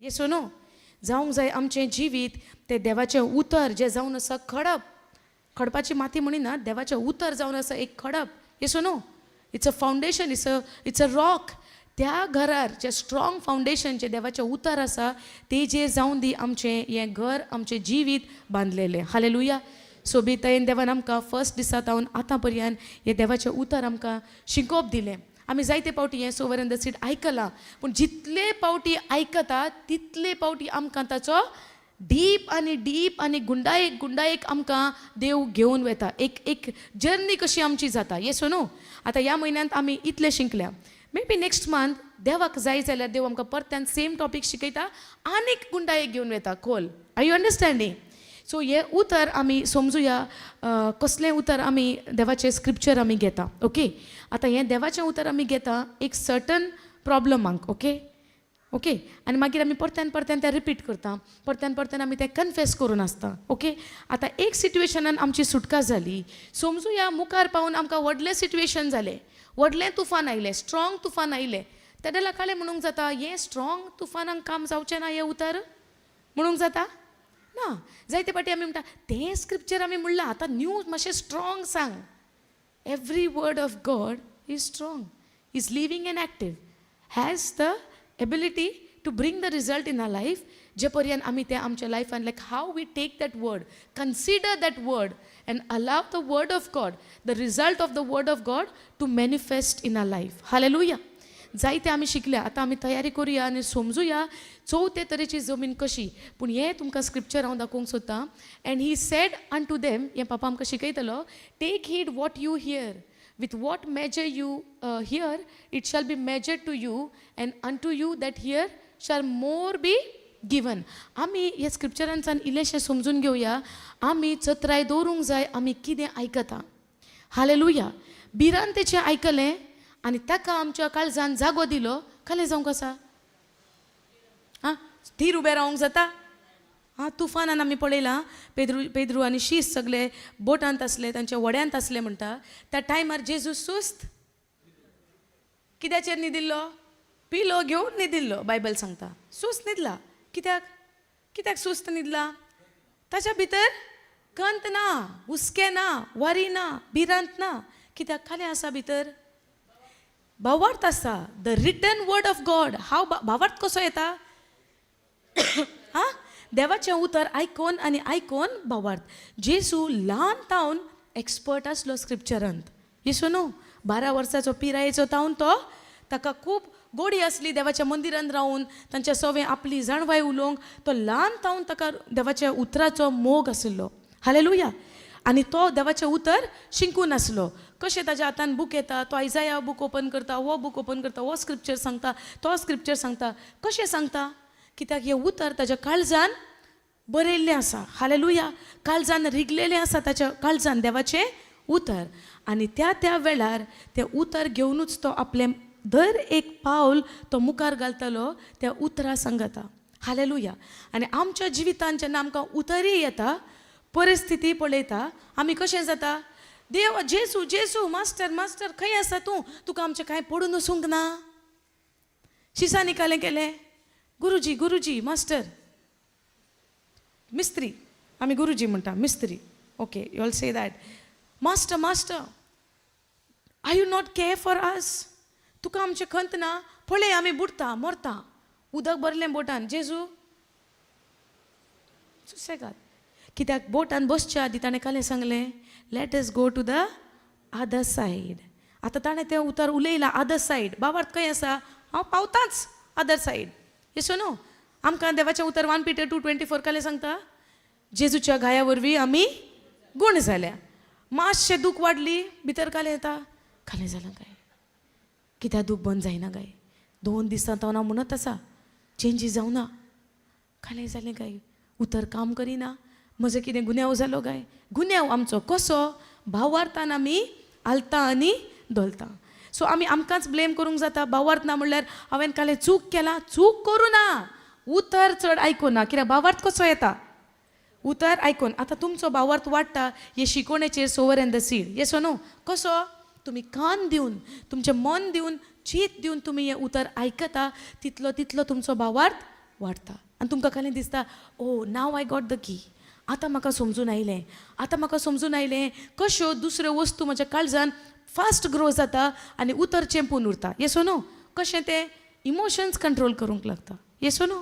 Yes no? जावंक जाय आमचें जिवीत तें देवाचें उतर जें जावन आसा खडप. खडपाची माती म्हणिना, देवाचें उतर जावन आसा एक खडप. Yes no? It's a foundation, it's a rock. त्या घरार जें स्ट्रॉंग फावंडेशन जें देवाचें उतर आसा तेजेर जावन दी आमचें हें घर, आमचें जिवीत बांदलेलें. हालेलुया. सोबीतायेन देवान आमकां फर्स्ट दिसा सावन आतां पर्यंत हें देवाचें उतर आमकां शिकोवप दिलें. आमी जायते पावटी हें सोवर एंड the seed आयकलां, पूण जितले पावटी आयकता तितले पावटी आमकां ताचो डीप आनी डीप आनी गुंडायेक गुंडायेक आमकां देव घेवन वता. एक एक जर्नी कशी आमची जाता. येस न्हू? आतां ह्या म्हयन्यांत आमी इतलें शिकल्या. मे बी नेक्स्ट मंथ देवाक जाय जाल्यार देव आमकां परत्यान सेम टॉपीक शिकयता, आनीक गुंडायेक घेवन वता खोल. Are you understanding? So हें उतर आमी समजुया, कसलें उतर आमी देवाचें स्क्रिप्चर आमी घेता. ओके, आतां हें देवाचें उतर आमी घेता एक सर्टन प्रॉब्लमांक. ओके ओके आनी मागीर आमी परत्यान परत्यान तें रिपीट करता, परत्यान परत्यान आमी तें कन्फेस करून आसता. ओके, आतां एक सिट्युएशनान आमची सुटका जाली समजुया, मुखार पावून आमकां व्हडलें सिट्युएशन जालें, व्हडलें तुफान आयलें, स्ट्रॉंग तुफान आयलें, तेन्ना लोकांले म्हणूंक जाता हें स्ट्रॉंग तुफानाक काम जावचें ना हें उतर म्हणूंक जाता ना. जायते फावटी आमी म्हणटा तें स्क्रिप्चर आमी म्हणलां, आतां न्यू मातशें स्ट्रॉंग सांग. Every word of God is strong, is living and active, has the ability to bring the result in our life. जे पर्यंत आमी तें आमच्या लायफान, like how we take that word, consider that word and allow the word of God, the result of the word of God to manifest in our life. Hallelujah. जायते आमी शिकल्या. आतां आमी तयारी करुया आनी समजुया चवथे तरेची जमीन कशी. पूण हें तुमकां स्क्रिप्चर हांव दाखोवंक सोदतां. "And he said unto them," हें पापा आमकां शिकयतलो, "Take heed what you hear. With what measure you hear, it shall be measured to you, and unto you that hear shall more be given." आमी ह्या स्क्रिप्चरांच्यान इल्लेशें समजून घेवया, आमी चत्राय दवरूंक जाय आमी कितें आयकता. हालेलुया. भिरांतेचें आयकलें आनी ताका आमच्या काळजान जागो दिलो, कलें जावंक आसा? आं, थीर उबें रावंक जाता? आं, तुफानान आमी पळयलां, पेद्रू पेद्रू आनी शीस सगळे बोटांत आसले, तांच्या व्हड्यांत आसले म्हणटा. त्या टायमार जेजू सुस्त कित्याचेर न्हिदिल्लो? पिलो घेवन न्हिदिल्लो. बायबल सांगता सुस्त न्हिदला. कित्याक? कित्याक सुस्त न्हिदला? ताच्या भितर खंत ना, हुस्के ना, वरी ना, भिरांत ना. कित्याक? खालें आसा भितर? भावार्थ आसा, the written word of God. How भावार्थ कसो येता? हा, देवाचें उतर आयकोन आनी आयकोन भावार्थ. जेजू ल्हान तावन एक्सपर्ट आसलो स्क्रिप्चरांत. येसो न्हू? 12 वर्साचो पिरायेचो तावन तो ताका खूब गोडी आसली देवाच्या मंदिरांत रावून तांच्या सवें आपली जाणवाय उलोवंक. तो ल्हान तावन ताका देवाच्या उतराचो मोग आशिल्लो. हालेलुया. आनी तो देवाचें उतर शिकून आसलो. कशें ताज्या हातान बूक येता, तो आयजाया बूक ओपन करता, हो बूक ओपन करता, हो स्क्रिप्चर सांगता, तो स्क्रिप्चर सांगता. कशें सांगता? कित्याक हें उतर ताज्या काळजान बरयल्लें आसा. हालेलुया. काळजान रिगलेलें आसा, ताच्या काळजान देवाचें उतर. आनी त्या त्या वेळार तें उतर घेवनूच तो आपलें दर एक पावल तो मुखार घालतालो त्या उतरा सांगता. हालेलुया. आनी आमच्या जिवितान जेन्ना आमकां उतरय येता, परिस्थिती पळयता आमी, कशें जाता? देव, जेजू, जेजू, मास्टर, मास्टर, खंय आसा तूं? तुका आमचें कांय पडून वचूंक ना? शिसांनी कालें केलें? गुरुजी, गुरुजी, मास्टर, मिस्त्री, आमी गुरुजी म्हणटा, मिस्त्री. Okay, you all say that. Master, master, are you not care for us? तुका आमचें खंत ना? पळय, आमी बुडटा, मरता, उदक भरलें बोटान. जेजू सुसेगाद. कित्याक? बोटान बसच्या आदी ताणें कालें सांगलें? "Let us go to the other side." आतां ताणें तें उतर उलयलां, अदर सायड. भावार्थ खंय आसा? हांव पावताच अदर सायड. येसो न्हू? आमकां देवाचें उतर 1 Peter 2:24 कालें सांगता? जेजूच्या घाया वरवीं आमी गूण जाल्या. मातशें दूख वाडली, भितर कालें येता? कालें जालां काय? कित्याक दूख बंद जायना काय? 2 दिसां हांव म्हणत आसा, चेंजीस जावना. कालें जालें काय? उतर काम करिना? म्हजो कितें गुन्यांव जालो काय? गुन्यांव आमचो कसो? भावार्थान आमी हालता आनी धोलता. सो आमी आमकांच ब्लेम करूंक जाता. भावार्थ ना म्हणल्यार हांवें कालें चूक केला? चूक करूं ना, उतर चड आयकूना. कित्याक भावार्थ कसो येता? उतर आयकून. आतां तुमचो भावार्थ वाडटा हे शिकोवणेचेर, sower and the seed. Yes न्हू? कसो? तुमी कान दिवन, तुमचें मन दिवन, चीत दिवन तुमी हें उतर आयकता, तितलो तितलो तुमचो भावार्थ. वाडटा आनी तुमकां कालें दिसता, oh now I got the key, आतां म्हाका समजून आयलें, आतां म्हाका समजून आयलें कश्यो दुसऱ्यो वस्तू म्हज्या काळजान फास्ट ग्रो जाता आनी उतर चेंपून उरता. येसो न्हू? कशें तें इमोशन्स कंट्रोल करूंक लागता. येसो न्हू?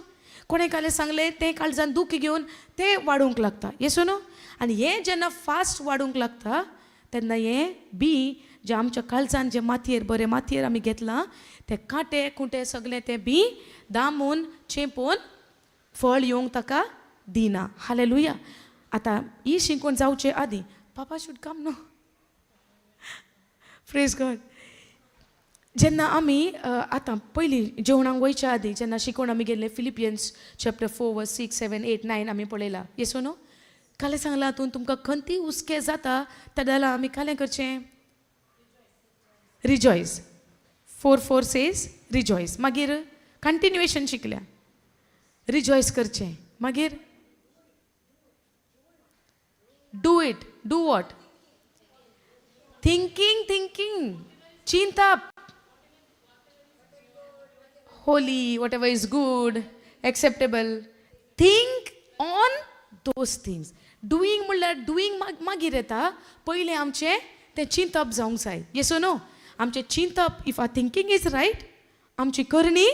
कोणें कालें सांगलें तें काळजान दूख घेवन तें वाडूंक लागता. येसो न्हू? आनी हें जेन्ना फास्ट वाडूंक लागता तेन्ना हें बी जें आमच्या काळजान जें मातयेर बरें मातयेर आमी घेतलां तें कांटे कुंटे सगळें तें बी दामून चेंपून फळ येवंक ताका दिना. हालेलुया. आतां ही शिकवण जावचे आदीं पापा should come न्हू. Praise God. जेन्ना आमी आतां पयलीं जेवणाक वयच्या आदीं जेन्ना शिकवण आमी गेल्ले फिलिपियन्स चॅप्टर 4 वर्स 6 7 8 9 आमी पळयला. येसो न्हू? कालें सांगलां हातून तुमकां खंती हुस्के जाता तेन्ना आमी कालें करचें? रिजॉयस. 4:4 सेज रिजॉयस. मागीर कंटिन्युएशन शिकल्या, रिजॉयस करचें. मागीर do it. Do what? Thinking, thinking, चिंतप, holy, whatever is good, acceptable. Think on those things. Doing म्हणल्यार डुईंग मागीर येता, पयलें आमचें तें चिंतप जावंक जाय. येसो न्हू? आमचें चिंतप, if our thinking is right, आमची करणी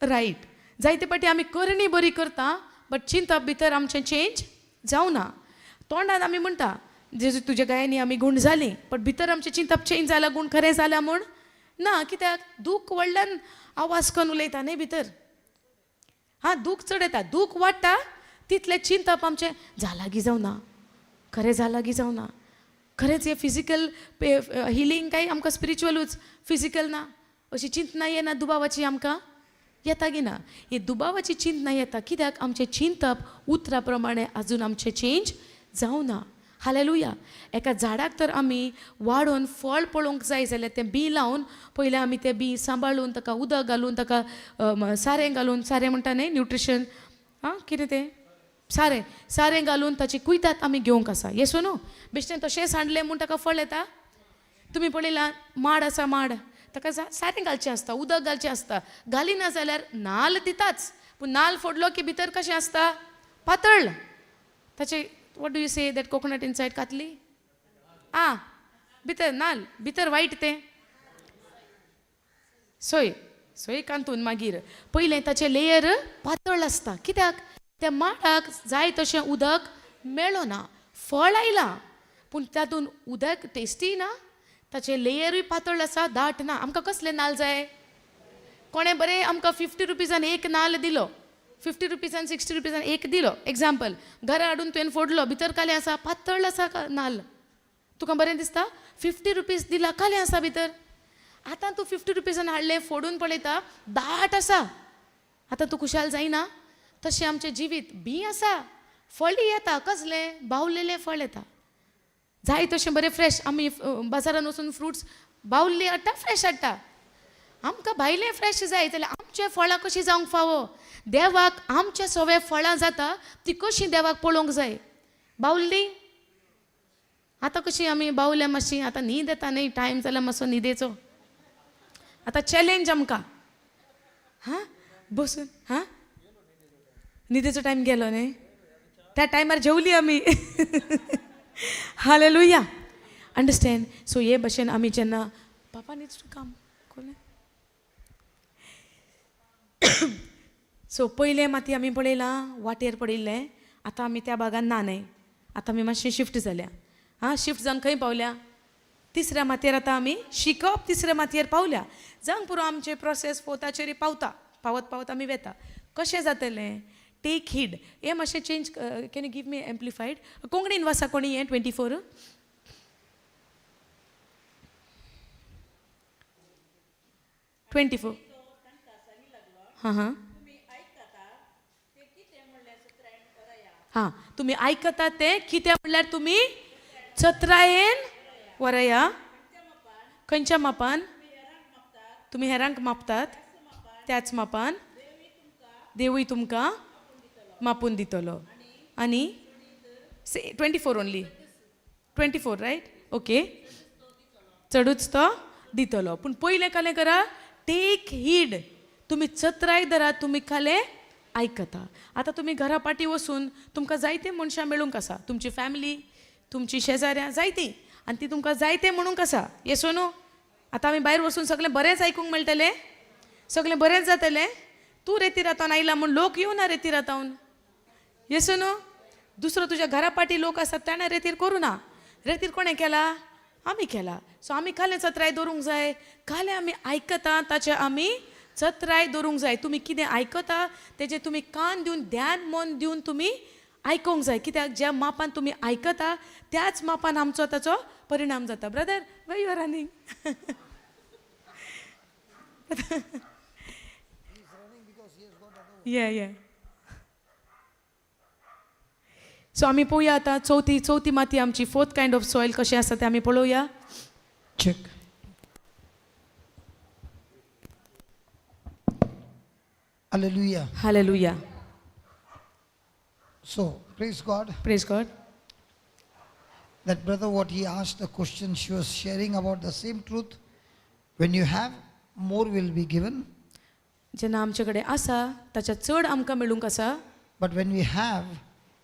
रायट. जायते फावटी आमी करणी बरी करता बट चिंतप भितर आमचें चेंज जावना. तोंडान आमी म्हणटा जेजू तुज्या गायांनी आमी गूण जालीं, बट भितर आमचें चिंतप चेंज जालां, गूण खरें जालां म्हूण ना. कित्याक? दूख व्हडल्यान आवाज करून उलयता न्ही भितर. हां, दूख चड येता, दूख वाडटा तितलें चिंतप आमचें जालां गी जावना, खरें जालां गी जावना, खरेंच हें फिजिकल हिलींग काय आमकां स्पिरिच्युअलूच, फिजिकल ना, अशी चिंतना येना. दुबावाची आमकां येता गी ना? ही दुबावाची चिंतना येता कित्याक? आमचें चिंतप उतरा प्रमाणें आजून आमचें चेंज जावना. हालेलुया. एका झाडाक तर आमी वाडोवन फळ पळोवंक जाय जाल्यार तें बीं लावन पयलें आमी तें बीं सांबाळून ताका उदक घालून ताका सारें घालून, सारें म्हणटा न्ही, न्युट्रिशन, आं कितें तें सारें, सारें घालून ताची कुयदाद आमी घेवंक आसा. येसो न्हू? बेश्टें तशें सांडलें म्हूण ताका फळ येता? तुमी पळयलां माड आसा, माड ताका सारें घालचें आसता, उदक घालचें आसता, घालिना जाल्यार नाल्ल दिताच, पूण नाल्ल फोडलो की भितर कशें आसता? पातळ. ताचें what do you say that coconut inside? कातली आं भितर नाल्ल भितर वायट तें सोय सोय कांतून मागीर पयलें ताचें लेयर पातळ आसता. कित्याक? त्या माडाक जाय तशें उदक मेळना. फळ आयलां पूण तातूंत उदक टेस्टी ना, ताचें लेयरूय पातळ आसा, दाट ना. आमकां कसलें नाल्ल जाय? कोणें बरें आमकां 50 रुपीजान एक नाल्ल दिलो, 50 रुपीजान 60 रुपीजान एक दिलो, एग्जाम्पल, घरा हाडून तुवें फोडलो, भितर कालें आसा, पातळ आसा नाल्ल, तुका बरें दिसता? 50 रुपीज दिला, कालें आसा भितर. आतां तूं 50 रुपीजान हाडलें, फोडून पळयता दाट आसा, आतां तूं खुशाल जायना? तशें आमचें जिवीत बीं आसा, फळी येता, कसलें? बावलेलें फळ येता, जाय तशें बरें फ्रेश. आमी बाजारान वचून फ्रुट्स बावल्ली हाडटा, फ्रेश हाडटा. आमकां भायलें फ्रेश जाय जाल्यार आमचें फळां कशीं जावंक फावो? देवाक आमच्या सवे फळां जाता ती कशीं देवाक पळोवंक जाय? बावल्ली आतां कशीं आमी बावल्या मातशी, आतां न्हीद येता न्ही, टायम जाला मातसो न्हिदेचो. आतां चॅलेंज आमकां, हां बसून, हां न्हिदेचो टायम गेलो न्ही, त्या टायमार जेवली आमी. हालेलुया. अंडरस्टँड? सो हे भशेन आमी जेन्ना पापा नीड्स टू कम कोण. सो पयलें माती आमी पळयलां वाटेर पडिल्लें, आतां आमी त्या भागान ना न्ही, आतां आमी मातशें शिफ्ट जाल्या. आं शिफ्ट जावन खंय पावल्या? तिसऱ्या मातयेर. आतां आमी शिकप तिसऱ्या मातयेर पावल्या. जावंक पुरो, आमचें प्रोसेस फोर्थाचेर पावता, पावत पावत आमी वेता. कशें जातलें? Take heed. हें मातशें change, can you give me amplified? कोंकणीन वाचा कोणी हें 24. 24. हां हां हां, तुमी आयकता तें कितें म्हणल्यार तुमी चत्रायेन वरया. खंयच्या मापान तुमी हेरांक मापतात त्याच मापान देवूय तुमकां मापून दितलो. आनी 24 ओनली, 24 रायट? ओके, चडूच तो दितलो. पूण पयलें कालें करा, टेक हीड, तुमी चत्राय धरात, तुमी खालें आयकता. आतां तुमी घरा पाटी वचून तुमकां जायते मनशां मेळूंक आसा, तुमची फॅमिली, तुमची शेजाऱ्यां जायतीं, आनी ती तुमकां जायते म्हणूंक आसा. येसो न्हू? आतां आमी भायर वचून सगळें बरेंच आयकूंक मेळटलें, सगळें बरेंच जातलें. तूं रेती रातोन आयला म्हूण लोक येवना रेती रातोन. येसो न्हू? दुसरो तुज्या घरा पाटी लोक आसात ताणें रेतीर करूं ना. रेतीर कोणें केला? आमी केला. सो आमी कालें चत्राय दवरूंक जाय. कालें आमी आयकता ताचें आमी चत्राय दवरूंक जाय. तुमी कितें आयकता तेजें तुमी कान दिवन, ध्यान मन दिवन तुमी आयकूंक जाय, कित्याक ज्या मापान तुमी आयकता त्याच मापान आमचो ताचो परिणाम जाता. Brother, why you are running? Yeah, yeah. So आमी पळोवया आतां चवथी माती आमची, फोर्थ कायंड ऑफ सॉयल कशें आसा तें आमी पळोवया. Check. Hallelujah. Hallelujah. So, praise God. Praise God. That brother, what he asked the question, she was sharing about the same truth. When you have, more will be given. जेन्ना आमचे कडेन आसा ताच्या चड आमकां मेळूंक आसा. But when we have,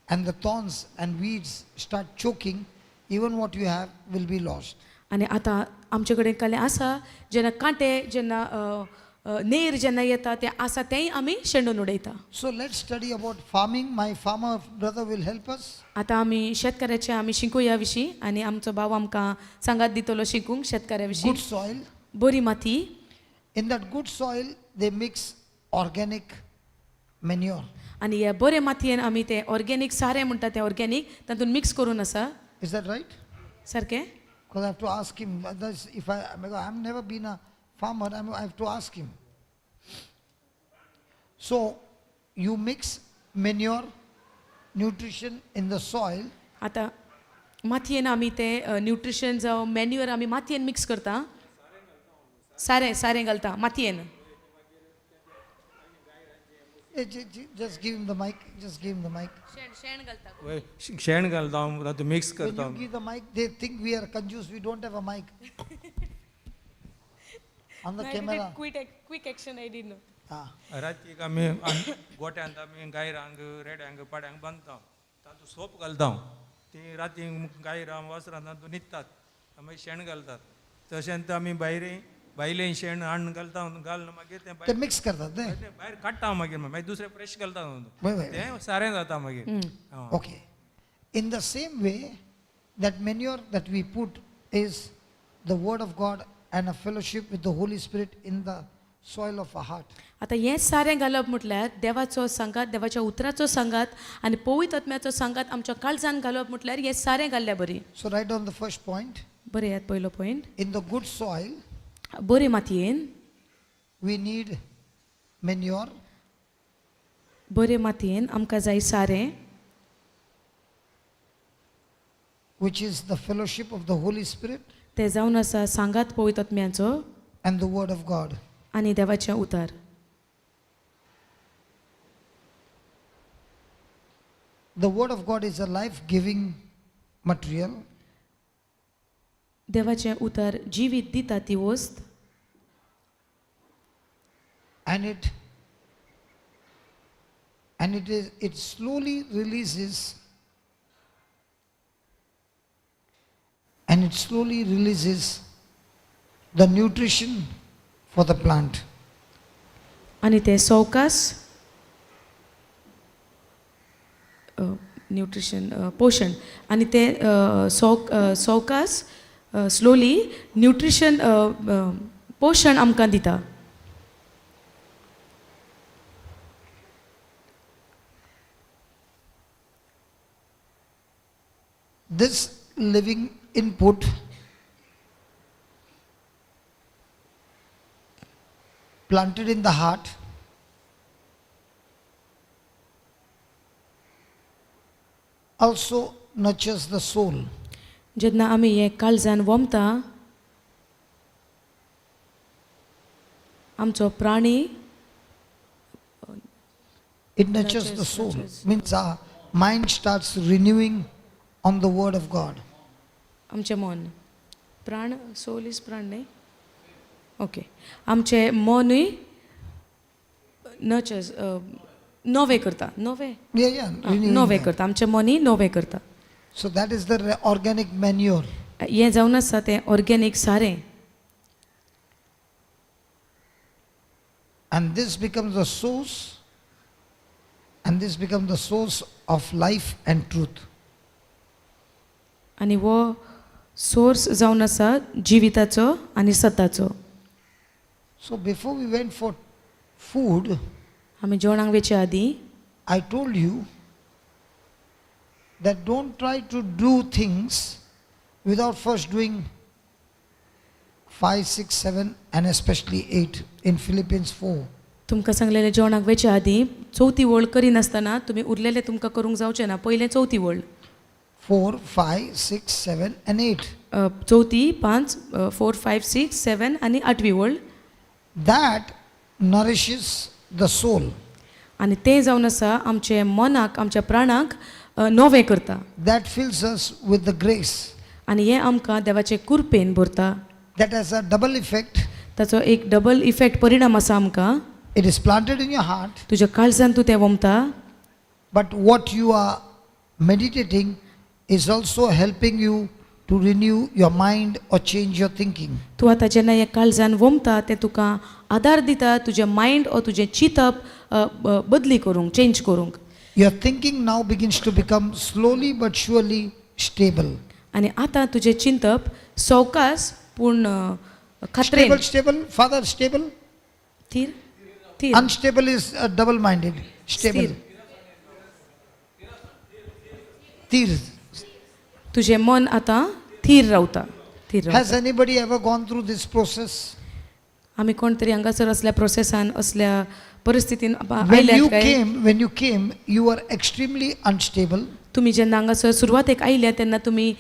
and the thorns and weeds start choking, even what you have will be lost. आनी आतां आमचे कडेन कालें आसा, जेन्ना कांटे, जेन्ना नेर जेन्ना येता, तें आसा तेंय आमी शेंडून उडयता. So let's study about farming. My farmer brother will help us. आतां आमी शेतकाराचे आमी शिकूया विशीं आनी आमचो भाव आमकां सांगात दितलो शिकूंक शेतकारा विशीं. Good soil. बरी माती. In that good soil, they mix organic manure. आनी ह्या बरे मातयेन आमी तें ऑर्गेनीक सारें म्हणटा, तें ऑर्गेनीक तातूंत मिक्स करून आसा. Is that right? सारकें. Because I have to ask him. Others, if I, because I've never been a farmer, I have to ask him. So, you mix manure, nutrition in the soil, आतां मातयेन आमी तें nutrition जावं manure आमी मातयेन mix करता. सारें, सारें घालता मातयेन. Just give him the mic. Just give him the mic. शेण, शेण घालता. वय, शेण घालता हांव, तातूंत मिक्स When करता. you give the mic, they think we are confused. We don't have a mic. On the camera. Quick action, I did no. Ah. रातीक आमी गोट्यांत आमी गायरांक, रेड्यांक, पाड्यांक बांदता, तातूंत सोप घालता. ती राती गायरां वासरां तातूंत न्हिदतात, मागीर शेण घालतात. तशेंच आमी भायर भायलें शेण हाडून घालता, घालून मागीर तें ते भायर मिक्स करतात न्ही. तें भायर काडटा मागीर, मागीर दुसरें फ्रेश घालता. वय, वय. तें सारें जाता मागीर. हय. Okay. In the same way, that manure that we put is the word of God and a fellowship with the Holy Spirit in the soil of our heart. आतां हें सारें घालप म्हटल्यार देवाचो सांगात, देवाच्या उतराचो सांगात आनी पवित्र आत्म्याचो सांगात आमच्या काळजान घालप म्हटल्यार हें सारें घाल्ल्या बरी. So write down the first point. बरयात पयलो point. In the good soil, बरे मातयेन we need manure, बरे मातयेन आमकां जाय सारें, which is the fellowship of the Holy Spirit तें जावन आसा सांगात पवित्र आत्म्याचो and the word of God. आनी देवाचें उतर. The word of God is a life-giving material. देवाचें उतर जिवीत दिता ती वस्त. And it slowly releases and it slowly releases the nutrition for the plant. आनी तें सवकास न्युट्रिशन, पोशण, आनी तें सवकास स्लोली न्युट्रिशन, पोशण आमकां दिता. This living input planted in the heart also nurtures the soul. जेन्ना आमी हें काळजान वमता, आमचो प्राणी It nurtures the Nurtures, soul. Nurtures. Means our mind starts renewing on the word of God. आमचें मन, प्राण, सोल is प्राण न्ही? ओके, आमचें मनूय नर्चर्स, नवें करता नवें Yeah, renewing नवें them. करता आमचें मनय नवें करता. So that is the organic manure. हें जावन आसा तें ऑर्गेनीक सारें. And this becomes the source, and this becomes the source of life and truth. आनी हो सोर्स जावन आसा जिविताचो आनी सताचो. So before we went for food, आमी जेवणाक वयचे आदीं I told you that don't try to do things without first doing 5, 6, 7 and especially 8 in Philippians 4. तुमकां सांगलेलें जेवणाक वयचे आदीं चवथी वळ करिनासतना तुमी उरलेलें तुमकां करूंक जावचें ना. पयलें चवथी वळ. 4, 5, 6, 7 and 8. चवथी 5 4 5 6 7 आनी आठवी वळ. That nourishes the soul. आनी तें जावन आसा आमचे मनाक आमच्या प्राणाक नवें करता. That fills us with the grace. आनी हें आमकां देवाचे कुरपेन भरता. That has a double effect. ताचो एक डबल इफेक्ट परिणाम आसा आमकां. It is planted in your heart, तुज्या काळजान तूं तें वमता. but what you are meditating is also helping you to renew your mind or change your thinking. तूं आतां जेन्ना हें काळजान वमता तें तुका आदार दिता तुजें मायंड ओ तुजें चिंतप बदली करूंक चेंज करूंक. Your thinking now begins to become slowly but surely stable. आनी आतां तुजें चिंतप सवकास पूण खात्रेन. Stable, stable, father, stable. थीर थीर. Unstable is double minded. Stable. Thir. तुजें मन आतां थीर रावता. थीर रावता. Has anybody ever gone through this process? आमी कोण तरी हांगासर असल्या प्रोसेसान असल्या परिस्थितीन When आयल्यात you काय? came, when you came, you were extremely unstable. तुमी जेन्ना हांगासर सुरवातेक आयल्या तेन्ना तुमी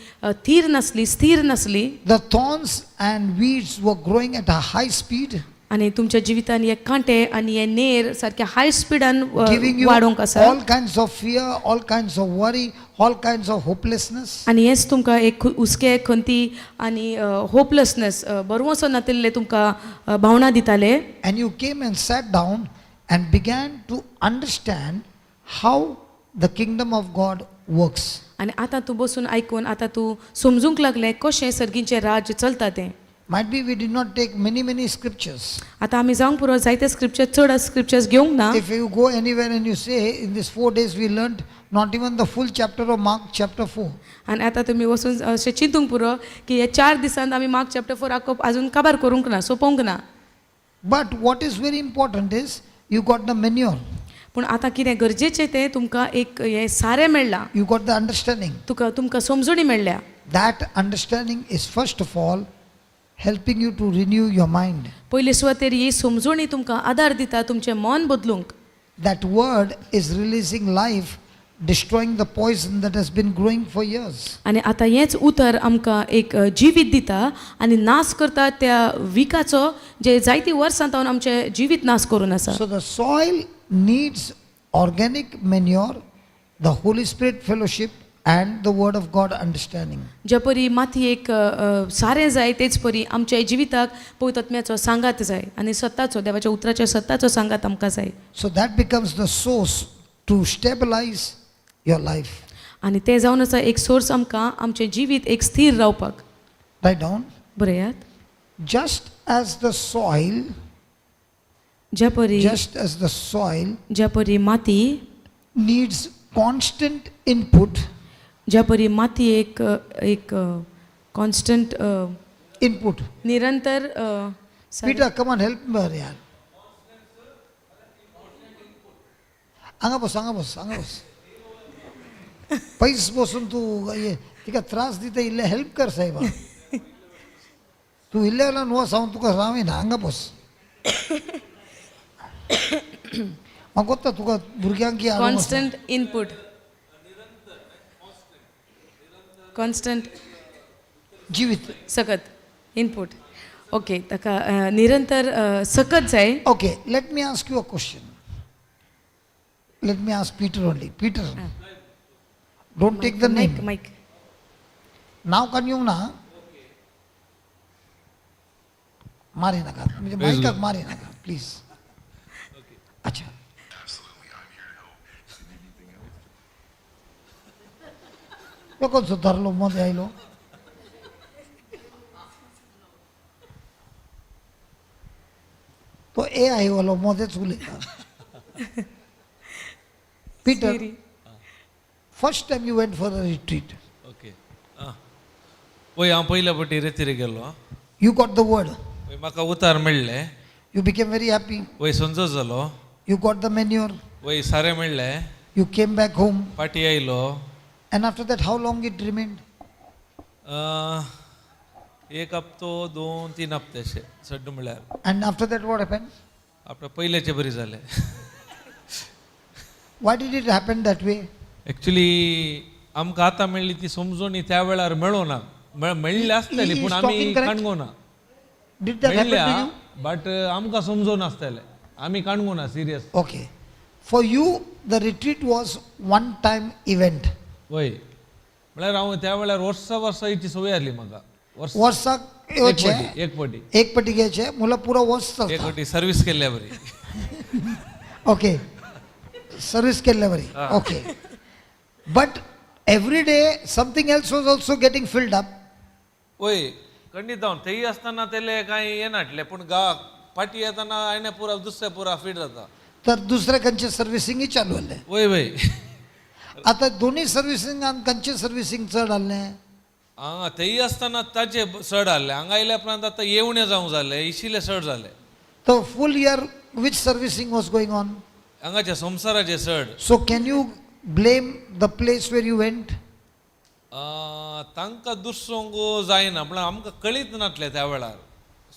थीर नासली स्थीर नासली. The thorns and weeds were growing at a high speed, आनी तुमच्या जिवितान हे कांटे आनी हे नेर सारके हाय स्पिडान giving you वाडोवंक आसा. all kinds of fear, all kinds of worry, all kinds of hopelessness. आनी हेच तुमकां एक हुस्के खंती आनी होपलेसनेस बरवसो नातिल्ले तुमकां भावना दिताले. And you came and sat down and began to understand how the kingdom of God works. आनी आतां तूं बसून आयकून आतां तूं समजूंक लागलें कशें सर्गीचें राज्य चलता तें. Might be we did not take many, many scriptures. आतां आमी जावंक पुरो जायते स्क्रिप्चर चड स्क्रिप्चर्स घेवंक ना. If you go anywhere and you say, in these 4 days we learnt not even the full chapter of Mark chapter 4. आनी आतां तुमी वचून अशें चिंतूंक पुरो की ह्या 4 दिसांत आमी मार्क चॅप्टर 4 आखो आजून काबार करूंक ना सोंपोवंक ना. But what is very important is you got the manure, पूण आतां कितें गरजेचें तें तुमकां एक हें सारें मेळ्ळां. you got the understanding. तुका तुमकां समजणी मेळ्ळ्या. That understanding is first of all helping you to renew your mind. पयले सुवातेर ही समजणी तुमकां आदार दिता तुमचें मन बदलूंक. That word is releasing life, destroying the poison that has been growing for years. आनी आतां हेंच उतर आमकां एक जिवीत दिता आनी नाश करता त्या विकाचो जे जायतीं वर्सां जावन आमचें जिवीत नाश करून आसा. So the soil needs organic manure, the Holy Spirit fellowship, and the Word of God understanding. ज्या परी माती एक सारें जाय तेच परी आमच्या जिविताक पवित्र सांगात जाय आनी सत्ताचो देवाच्या उतराच्या सत्ताचो सांगात आमकां जाय. So that becomes the source to stabilize your life. आनी तें जावन आसा एक सोर्स आमकां आमचें जिवीत एक स्थीर रावपाक. Write down. बरयात. Just as the soil, ज्या परी just as the soil ज्या परी माती needs constant input, ज्या परी माती एक एक कॉन्स्टंट input. निरंतर Peter, come on, help me यार. हांगा बस, हांगा बस, हांगा बस. पैस बसून तूं तिका त्रास दिता इल्ले हेल्प कर साहेबा. तूं इल्ले वेल्यान वच हांव तुका रावयना हांगा बस. म्हाका कोत्ता तुका भुरग्यांक की कॉन्स्टंट इनपूट कॉन्स्टंट जिवीत. सकत इनपूट. ओके ताका निरंतर सकत जाय. Okay, let me ask you a question. Let me ask Peter only. Peter, don't take the name. Mike. नाव काडून येवंक ना. मारी नाका म्हणजे मायकाक मारी नाका प्लीज. अच्छा. यो कोणचो धरलो मध्ये आयलो. तो ए I वालो मदेच उलयता. Peter, first time you went for a retreat, okay. आं, पळय हांव पयल्या फावटी रेतीर गेलो. You got the word. वय म्हाका उतार मेळ्ळें. You became very happy. वय संजो जालो. You got the manure. वय सारें मेळ्ळें. You came back home. फाटी आयलो. And after that, how long it remained? एक हप्तो दोन तीन हप्ते अशे सड्ड म्हळ्यार. And after that, what happened? आपल्या पयल्याचे बरी जालें. Why did it happen that way? Actually आमकां आतां मेळ्ळी ती समजणी त्या वेळार मेळोना, मेळ्ळी आसतली He पूण is आमी talking correct? काणगोना. Did that happen to मेळ्ळ्या you? But आमकां समजून आसतलें, आमी काणगोना serious. Okay. For you, the retreat was one time event. वय म्हळ्यार हांव त्या वेळार वर्सा वर्सा हिची संवय आसली म्हाका. वर्स वर्साक एक येवचें, फावटी, एक फावटी, एक पटी घेवचें म्हणल्यार पुरो वर्स एक चलता. फावटी सर्वीस केल्ल्या बरी. ओके, सर्वीस केल्ल्या बरी. Okay, but every day something else was also getting filled up. वय खंडीत जावन थंय आसतना तेले कांय येनाटले, पूण गांवाक फाटी येतना आयने पुरा दुसरे पुरा फीट जाता. तर दुसरें खंयचें सर्विसिंगय चालू आसलें. वय वय. आतां दोनूय सर्विसिंगान खंयचें सर्विसिंग चड आसलें? हांगा थंय आसतना ताचे चड आहले, हांगा आयल्या उपरांत आतां येवणे जावंक जाले, इशिल्ले चड जाले. तर full year which servicing was going on? हांगाचे संवसाराचे चड. So can you blame the place where you went? तांकां दुसरोंक जायना, म्हळ्यार आमकां कळीत नासलें त्या वेळार.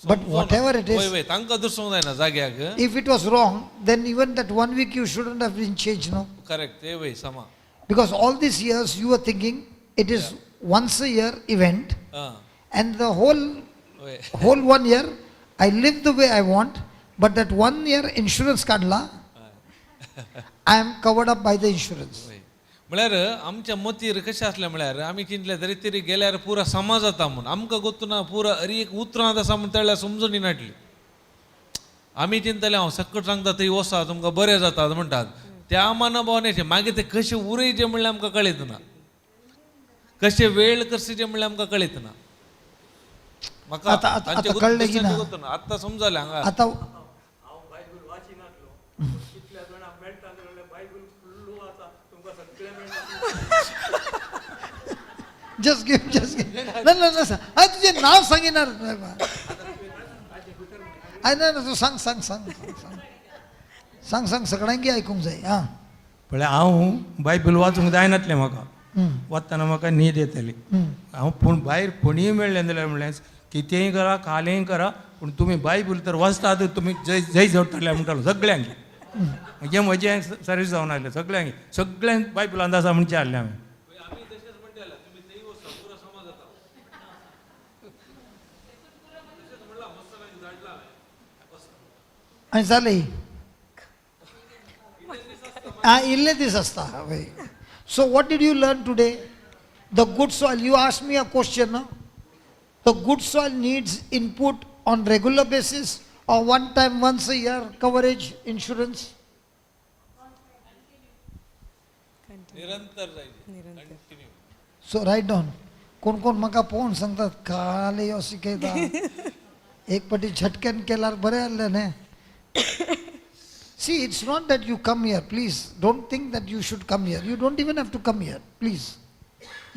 But whatever it is, वय वय, तांकां दुसरोंक जायना जाग्याक. If it was wrong, then even that one week you shouldn't have been changed, no? Correct, ते वय समा. Because all these years you were thinking it is once a year event, ah and the whole वय whole one year I live the way I want, but that one year insurance काडला, I am covered up by the insurance. वय म्हळ्यार आमच्या मतीर कशें आसलें म्हळ्यार आमी चिंतलें तरी तरी गेल्यार पुरा समाज जाता म्हूण, आमकां गोत्तू ना पुरा अरी एक उतरां आसा म्हूण त्या वेळार समजून नाटली. आमी चिंतले हांव सकट सांगता थंय वसा तुमकां बरें जाता म्हणटात, त्या मनोभावनेचें मागीर ते कशें उरयचें म्हणल्यार आमकां कळीत ना, कशें वेळ करचें म्हणल्यार आमकां कळीत ना. म्हाका आतां- आतां- तांचे आतां कळ्ळें की ना? गोत्तू ना, आतां समजलें हांगा. आतां हांव बायबल वाचिनासलो, कितल्या जाणांक मेळटा जाल्यार बायबल फुल्लू आसा तुमकां सगळें मेळटा. Just give, just give. ना ना ना, हांवें तुजें नांव सांगिना. I ना ना, तूं सांग सांग सांग सांग सांग सांग सांग, सगळ्यांकी आयकूंक जाय. आं, पळय हांव बायबल वाचूंक जायनातलें म्हाका, वतना म्हाका न्हीद येताली. हांव पूण भायर कोणीय मेळ्ळें जाल्यार म्हणलें कितेंय करा कालेंय करा, पूण तुमी बायबल तर वाचतात तुमी जय जय जोडटले म्हणटालो सगळ्यांक. हें म्हजें सर्वीस जावन आसलें सगळ्यांक, सगळ्यांक बायबलांत आसा म्हणचें आहलें हांवें. आनी जालें. आं, इल्ले दीस आसता. वय. So what did you learn today? The good soil, you ask me a question, no? The good soil needs input on regular basis or one time once a year coverage insurance? निरंतर जायचे, continue. So write down. कोण कोण म्हाका पळोवन सांगतात काल यो शिकयता, एक पटी झटक्यान केल्यार बरें आहलें न्ही. See, it's not that you come here, please. Don't think that you should come here. You don't even have to come here, please.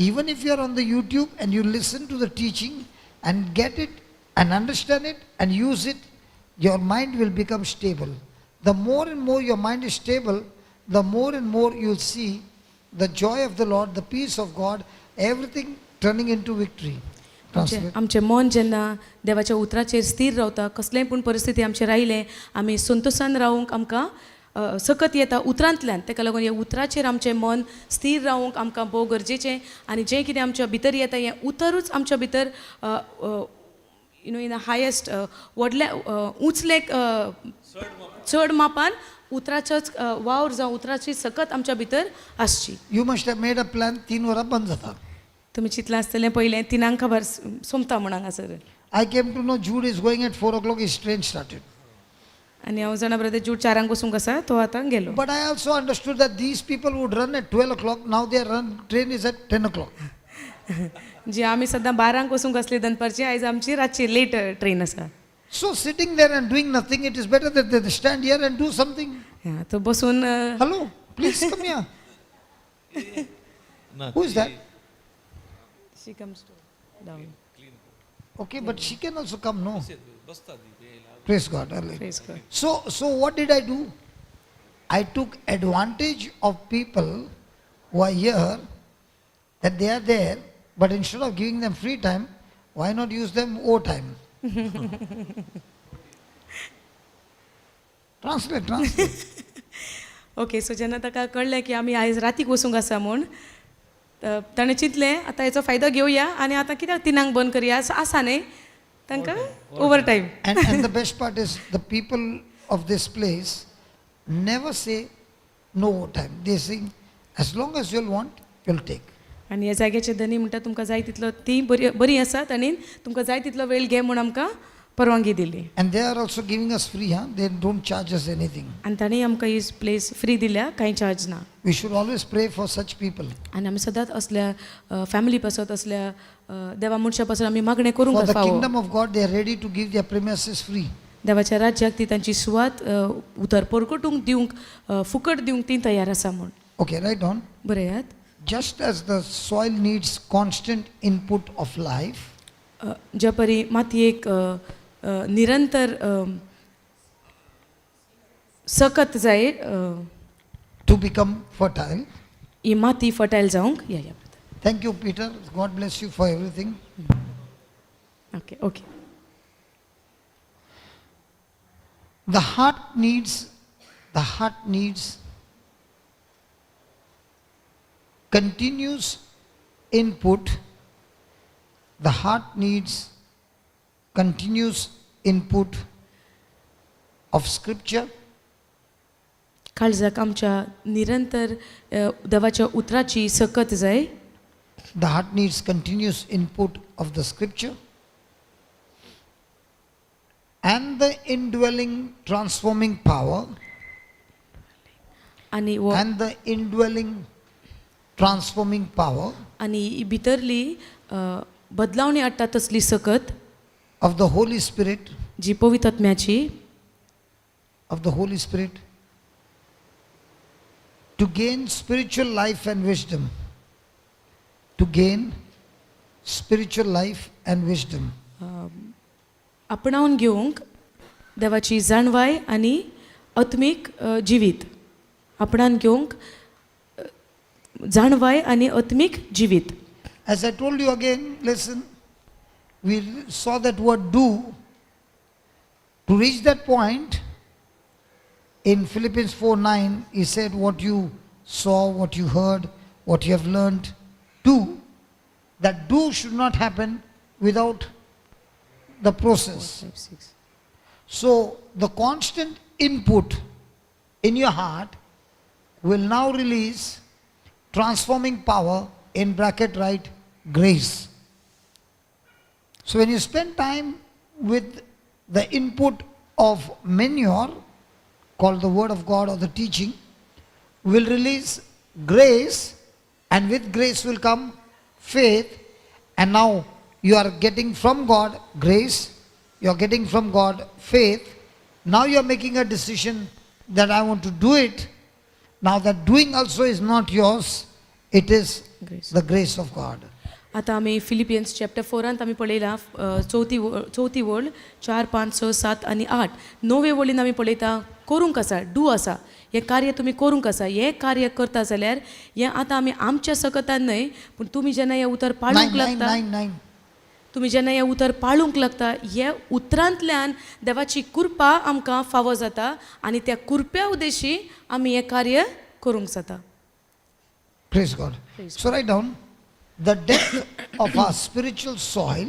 Even if you are on the YouTube and you listen to the teaching and get it and understand it and use it, your mind will become stable. The more and more your mind is stable, the more and more you'll see the joy of the Lord, the peace of God, everything turning into victory. Translate. आमचें मन जेन्ना देवाच्या उतराचेर स्थीर रावता, कसलेंय पूण परिस्थिती आमचेर आयलें आमी संतोशान रावूंक आमकां सकत येता उतरांतल्यान. ताका लागून ह्या उतराचेर आमचें मन स्थीर रावूंक आमकां भोव गरजेचें, आनी जें कितें आमच्या भितर येता हें उतरूच आमच्या भितर you know in a highest व्हडल्या उंचले चड मापान उतराचोच वावर जावं उतराची सकत आमच्या भितर आसची. You must have made a plan, 3 वरां बंद जाता. तुमी चिंतलां आसतलें पयलें तिनांक खबर सोंपता म्हूण हांगासर. I came to know Jude is going at 4 o'clock, his train started. आनी हांव जाणा ब्रदर जूड चारांक वचूंक आसा तो आतां गेलो. But I also understood that these people would run at 12 o'clock. Now their run train is at 10 o'clock. जी आमी सद्दां बारांक वचूंक आसली दनपारची, आयज आमची रातची लेट ट्रेन आसा. So sitting there and doing nothing, it is better that they stand here and do something. या, तो बसून Hello, please come here. ना, Who is that? She comes down. Okay, but she can also come, no? बसता ती येयला. Praise God. Hallelujah. Praise God. So what did I do? I took advantage of people who are here, that they are there, but instead of giving them free time, why not use them overtime? Translate, translate. Okay, so जेन्ना ताका कळ्ळें की आमी आयज रातीक वचूंक आसा म्हूण, ताणें चिंतलें आतां हेचो फायदो घेवया आनी आतां कित्याक तिनांक बंद करया, आसा न्ही तांकां over time. And the best part is the people of this place never say no overtime. They say, as long as you'll want, you'll take. आनी ह्या जाग्याचे धनी म्हणटा तुमकां जाय तितलो, ती बरी बरी आसात आनी तुमकां जाय तितलो वेळ घे म्हूण आमकां परवानगी दिली. And they are also giving us free, huh? They don't charge us anything. आनी तांणी आमकां ही प्लेस फ्री दिल्या, कांय चार्ज ना. We should always pray for such people. आनी आमी सदांच असल्या फॅमिली पासत, असल्या देवा मनशा पासत आमी मागणें करूंक For the फावो. Kingdom of God, they are ready to give their premises free. देवाच्या राज्याक ती तांची सुवात उतर परकटूंक दिवंक, फुकट दिवंक ती तयार आसा म्हूण. Okay, right on. बरयात. Just as the soil needs constant input of life, ज्या परी मातयेक निरंतर सकत जाय to become fertile. ही माती फर्टायल जावंक. या या. Thank you, Peter. God bless you for everything. Okay okay. The heart needs continuous input. The heart needs continuous input of scripture, काळजाक आमच्या निरंतर देवाच्या उतराची सकत जाय. The heart needs continuous input of the scripture and the indwelling transforming power आनी वो and the indwelling transforming power आनी ही भितरली बदलावणी हाडटा तसली सकत of the Holy Spirit, जी पवित्र आत्म्याची, of the Holy Spirit to gain spiritual life and wisdom. To gain spiritual life and wisdom. आपणावन घेवंक देवाची जाणवाय आनी आत्मीक जिवीत आपणान घेवंक, जाणवाय आनी आत्मीक जिवीत. As I told you again, listen, we saw that word "do". To reach that point, in Philippians 4:9, he said, "What you saw, what you heard, what you have learned, do." That "do" should not happen without the process. So the constant input in your heart will now release transforming power, in bracket write grace. So when you spend time with the input of manure, called the word of God or the teaching, will release grace, and with grace will come faith, and now you are getting from God grace, you are getting from God faith. Now you are making a decision that I want to do it. Now that doing also is not yours, it is Grace. The grace of God. आतां आमी Philippines chapter फोरांत आमी पळयलां, चवथी वळ, चार, पांच, स, सात आनी आठ, णवे वळीन आमी पळयता करूंक आसा, do आसा, हें कार्य तुमी करूंक आसा. हें कार्य करता जाल्यार हें आतां आमी आमच्या सकतान न्हय, पूण तुमी जेन्ना हें उतर पाळूंक 9, 9, लागता, 9, 9. तुमी जेन्ना हें उतर पाळूंक लागता, हे उतरांतल्यान देवाची कृपा आमकां फावो जाता आनी त्या कृप्या उद्देशी आमी हें कार्य करूंक जाता. Praise God. Praise. So write down the depth of our spiritual soil,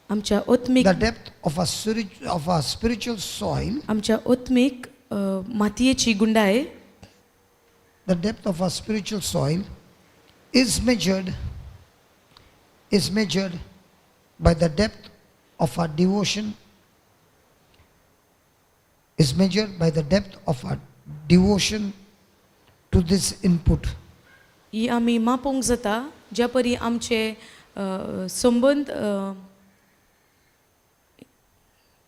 आमच्या आत्मीक the depth of our spiritual soil, आमच्या आत्मीक मातयेची गुंडाय, the depth of our spiritual soil is measured by the depth of our devotion is measured by the depth of our devotion to this input. ही आमी मापोवंक जाता ज्या परी आमचे संबंद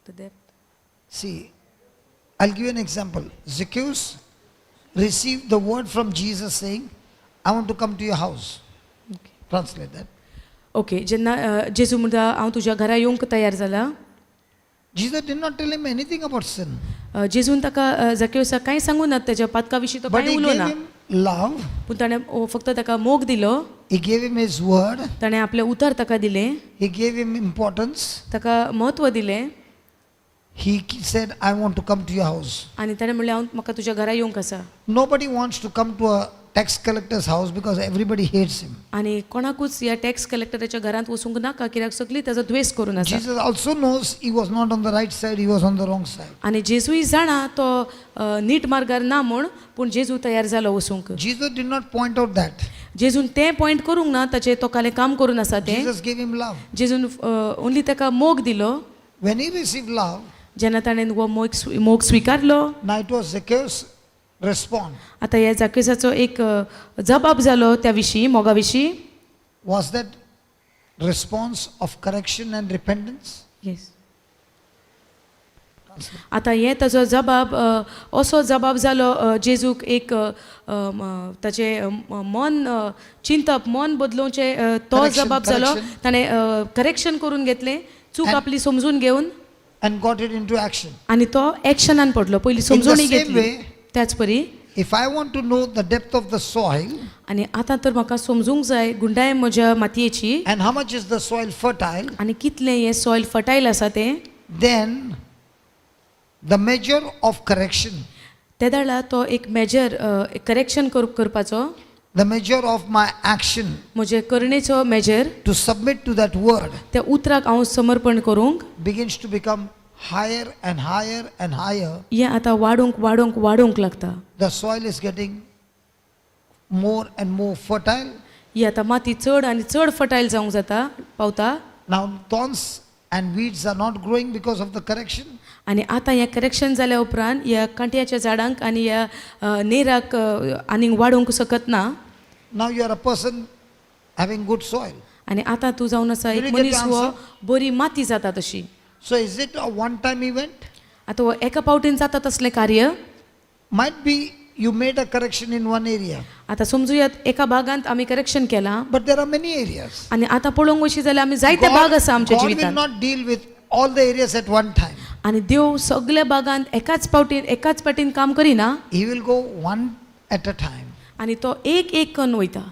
the depth. See, I'll give you an example. Zacchaeus received the word from Jesus saying, I want to come to your house. Okay. Translate that. Okay जेन्ना जेजू म्हणटा हांव तुज्या घरा येवंक तयार जाला. Jesus did not tell him anything about sin, जेजून ताका जाक्योसाक कांय सांगू ना ताच्या पातका विशीं तो but कांय he उलो gave ना. him love, पूण ताणें फक्त ताका मोग दिलो. he gave him his word, ताणें आपलें उतर ताका दिलें. he gave him importance. ताका म्हत्व दिलें. He said, I want to come to your house. आनी ताणें म्हणलें हांव म्हाका तुज्या घरा येवंक आसा. Nobody wants to come to a tax collector's house because everybody hates him. आनी कोणाकूच ह्या टॅक्स कलेक्टराच्या घरांत वचूंक नाका कित्याक सगळीं ताजो द्वेस करून आसा. Jesus also knows he was not on the right side, he was on the wrong side. आनी जेजूय जाणा तो नीट मार्गार ना म्हूण पूण जेजू तयार जालो वचूंक. Jesus did not point out that. जेजून तें पॉयंट करूंक ना ताचें तो कालें काम करून आसा तें. Jesus gave him love. जेजून ओन्ली ताका मोग दिलो. When he received love, जेन्ना ताणें हो मोग स्विकारलो. now it was Zacchaeus' response. आतां ह्या जाकेसाचो एक जबाब जालो त्या विशीं मोगा विशीं. Was that response of correction and repentance? Yes. आतां हें ताजो जबाब असो जबाब जालो जेजूक एक ताचें मन चिंतप मन बदलोवचें तो Correction, जबाब जालो. correction. ताणें करेक्शन करून घेतलें चूक आपली समजून घेवन And got it into action. आनी तो एक्शनान पडलो पयलीं In the समजून same घेतली way, त्याच परी. if I want to know the depth of the soil आनी आतां तर म्हाका समजूंक जाय गुंडाय म्हज्या मातयेची and how much is the soil fertile, आनी कितलें हें सॉयल फर्टायल आसा तें, then the measure of correction, तेदाळा तो एक मेजर करेक्शन करपाचो, the measure of my action म्हजे करणेचो measure to submit to that word त्या उतराक हांव समर्पण करूंक begins to become higher and higher and higher. हें आतां वाडोवंक वाडोवंक वाडोवंक लागता. The soil is getting more and more fertile. ही आतां माती चड आनी चड फर्टायल जावंक जाता पावता. Now thorns and weeds are not growing because of the correction. आनी आतां हें करेक्शन जाल्या उपरांत ह्या कांट्याच्या झाडांक आनी ह्या नेराक आनीक वाडोवंक शकत ना. Now you are a person having good soil. आनी आतां तूं जावन आसा Did एक you get मनीस the हो answer? बरी माती जाता तशी. So is it a one-time event? आतां हो एका पावटीन जाता तसलें कार्य. Might be you made a correction in one area, आतां समजुयात एका भागांत आमी करेक्शन केलां but there are many areas. आनी आतां पळोवंक वशी जाल्यार आमी जायते भाग आसा आमच्या God will जिवितांत. not deal with all the areas at one time. आनी देव सगल्या भागांत एकाच पाटीन काम करिना. He will go one at a time. आनी तो एक एक कन्न वयता.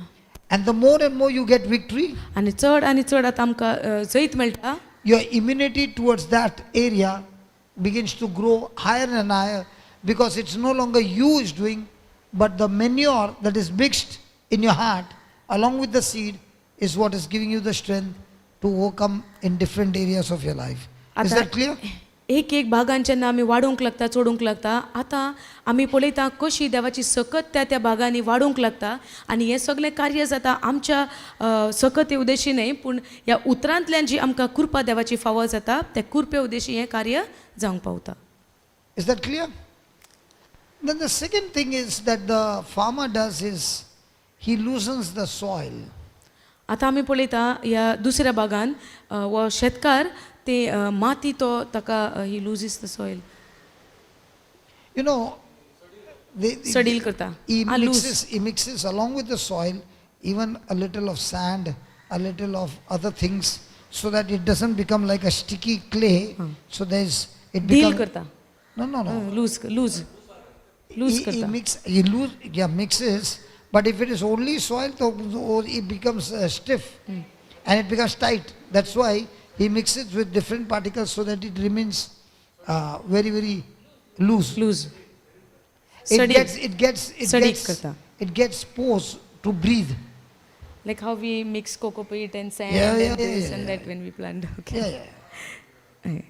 And the more and more you get victory, आनी चड आनी चड आतां आमकां जैत मेळटा. your immunity towards that area begins to grow higher and higher because it's no longer you is doing, but the manure that is mixed in your heart along with the seed is what is giving you the strength to overcome in different areas of your life. Is आतां that clear? एक एक भागान जेन्ना आमी वाडोवंक लागता चडूंक लागता आतां आमी पळयता कशी देवाची सकत त्या त्या भागांनी वाडोवंक लागता आनी हें सगळें कार्य जाता आमच्या सकते उद्देशी न्हय पूण ह्या उतरांतल्यान जी आमकां कृपा देवाची फावो जाता त्या कृपे उद्देशी हें कार्य जावंक पावता. Is that clear? Then the second thing is that the farmer does is he loosens the soil. आतां आमी पळयता ह्या दुसऱ्या भागान हो शेतकार ते माती तो ताका he loses the soil. You know, सडील करता. He loose. mixes along with the soil even a little of sand, a little of other things, so that it doesn't become like a sticky clay. So there's it deal becomes करता. No, no, no. Loose loose loose He करता. mixes, but if it is only soil, so it becomes stiff and it becomes tight. That's why he mixes with different particles so that it remains very, very loose. Loose. It सडील. gets, it gets, it सडीक gets, करता. it gets pores to breathe. Like how we mix coco peat and sand Yeah, and yeah, this yeah, and yeah. that when we plant. Okay. Yeah, yeah.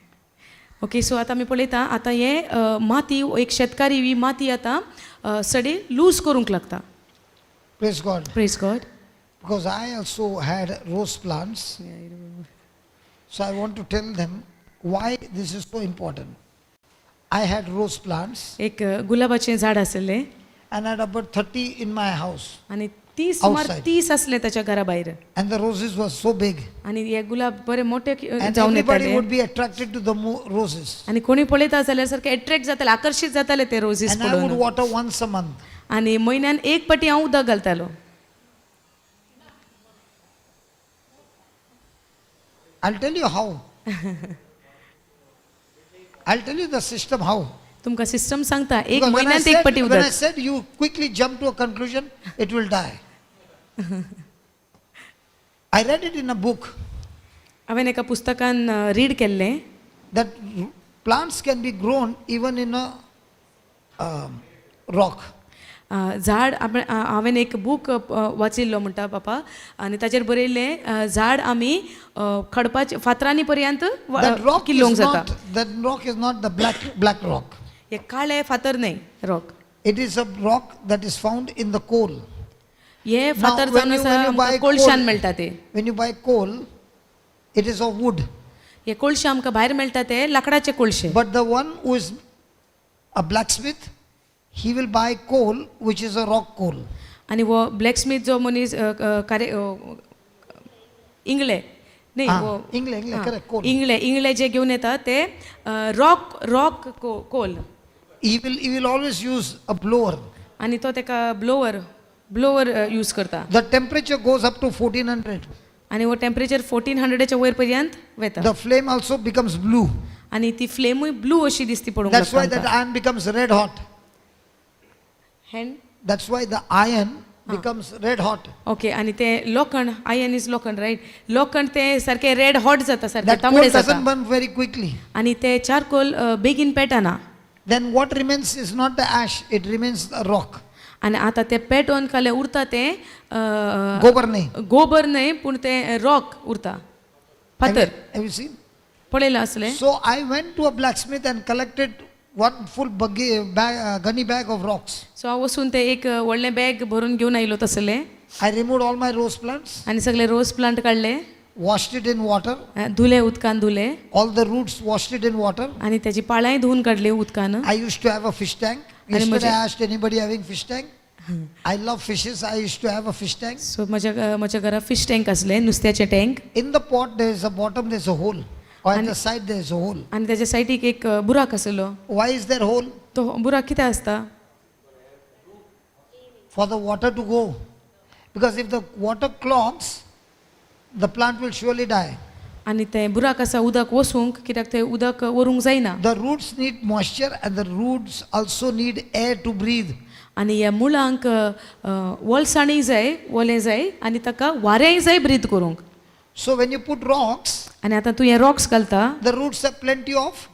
Okay, so आतां आमी पळयता आतां हें माती एक शेतकारी ही माती आतां सडी लूज करूंक लागता. Praise God. Praise God. Because I also had rose plants. Yeah, I remember. So I want to tell them why this is so important. I had rose plants एक गुलाबाचें झाड आसलें and I had about 30 in my house. आनी 30 सुमार Outside. 30 आसले ताच्या घरा भायर And the roses were so big. आनी हे गुलाब बरे मोठे And जावन everybody येताले would be attracted to the roses. आनी कोणी पळयता जाल्यार सारखे एट्रेक्ट जाताले, आकर्शीत जाताले ते रोजीस And I would पळोवन. water once a month. आनी म्हयन्यान एक पाटी हांव उदक घालतालो. I'll tell you how. I'll tell you the system how. तुमकां सिस्टम सांगता, एक Because when I म्हयन्यांत एक said, पाटी when I उदक. said you quickly jump to a conclusion, it will die. I read it in a book हांवें एका पुस्तकान रीड केल्लें that plants can be grown even in a rock. झाड आपण हांवें एक बूक वाचिल्लो म्हणटा पापा, आनी ताचेर बरयल्लें झाड आमी खडपाचे फातरांनी पर्यंत That rock किल्लोवंक is जाता. not, that rock is not the black rock. हे काळे फातर न्हय rock. It is a rock that is found in the coal. हे Now, फातर when जावन you, आसा when you आमकां buy कोळशान coal, मेळटा ते. when you buy coal, it is of wood. हे कोळशे आमकां भायर मेळटा ते लाकडाचे कोळशे. But the one who is a blacksmith, he will buy coal which is a rock coal. आनी हो ब्लॅकस्मीथ जो मनीस कार्य इंगळे न्ही Ah, हो इंगळे, इंगळे, आं, correct, coal. Ingle, Ingle जे घेवन येता ते rock, rock coal. He will always use a blower. आनी तो तेका ब्लोवर, ब्लोवर यूज करता. The temperature goes up to 1400. आनी हो टेम्परेचर 1400 वयर पर्यंत वता. The flame also becomes blue. आनी ती फ्लेमूय ब्लू अशी दिसती पडूंक That's why लागता that iron becomes red hot. Hand That's why the iron becomes red hot. Okay, आनी ते लोखण, आयन is लोखण रायट, लोखण ते सारकें रेड हॉट जाता, सारकें That coal तांबडें जाता. doesn't burn very quickly. आनी ते चारकोल बेगीन पेटना. Then what remains is not the ash, it remains the rock. आनी आतां ते पेटोवन खालें उरता ते Gobar nahi. गोबर न्हय पूण ते रॉक उरता, Have फातर. you seen? पळयलां असलें? So I went to a blacksmith and collected one full buggy, bag, gunny bag of rocks. So हांव वचून ते एक व्हडलें बॅग भरून घेवन आयलो तसलें. I removed all my rose plants, आनी सगळे रोज प्लांट काडले, washed it in water, धुले उदकान धुले, all the roots washed it in water. आनी त्याची पाळांय धुवून काडली उदकान. I used to have a fish tank. आणि Yesterday म्हणजे- I asked anybody having fish tank. I love fishes. I used to have a fish tank. So म्हज्या घरा fish tank आसलें, नुस्त्याचें tank. In the pot there is a bottom, there is a hole. Or at the side there is a hole. आनी त्याच्या सायडीक एक बुराक आसलो. Why is there hole? तो बुराक कित्याक आसता? For the water to go. Because if the water clogs, the plant will surely die. आनी तें बुराक आसा उदक वसूंक, कित्याक तें उदक वरूंक जायना. The roots need moisture and the roots also need air to breathe. आनी ह्या मुळांक वोलसाणीय जाय, ओलें जाय, आनी ताका वारेंय जाय ब्रीद करूंक. So when you put rocks, आनी आतां तूं हे रॉक्स घालता, the roots have plenty of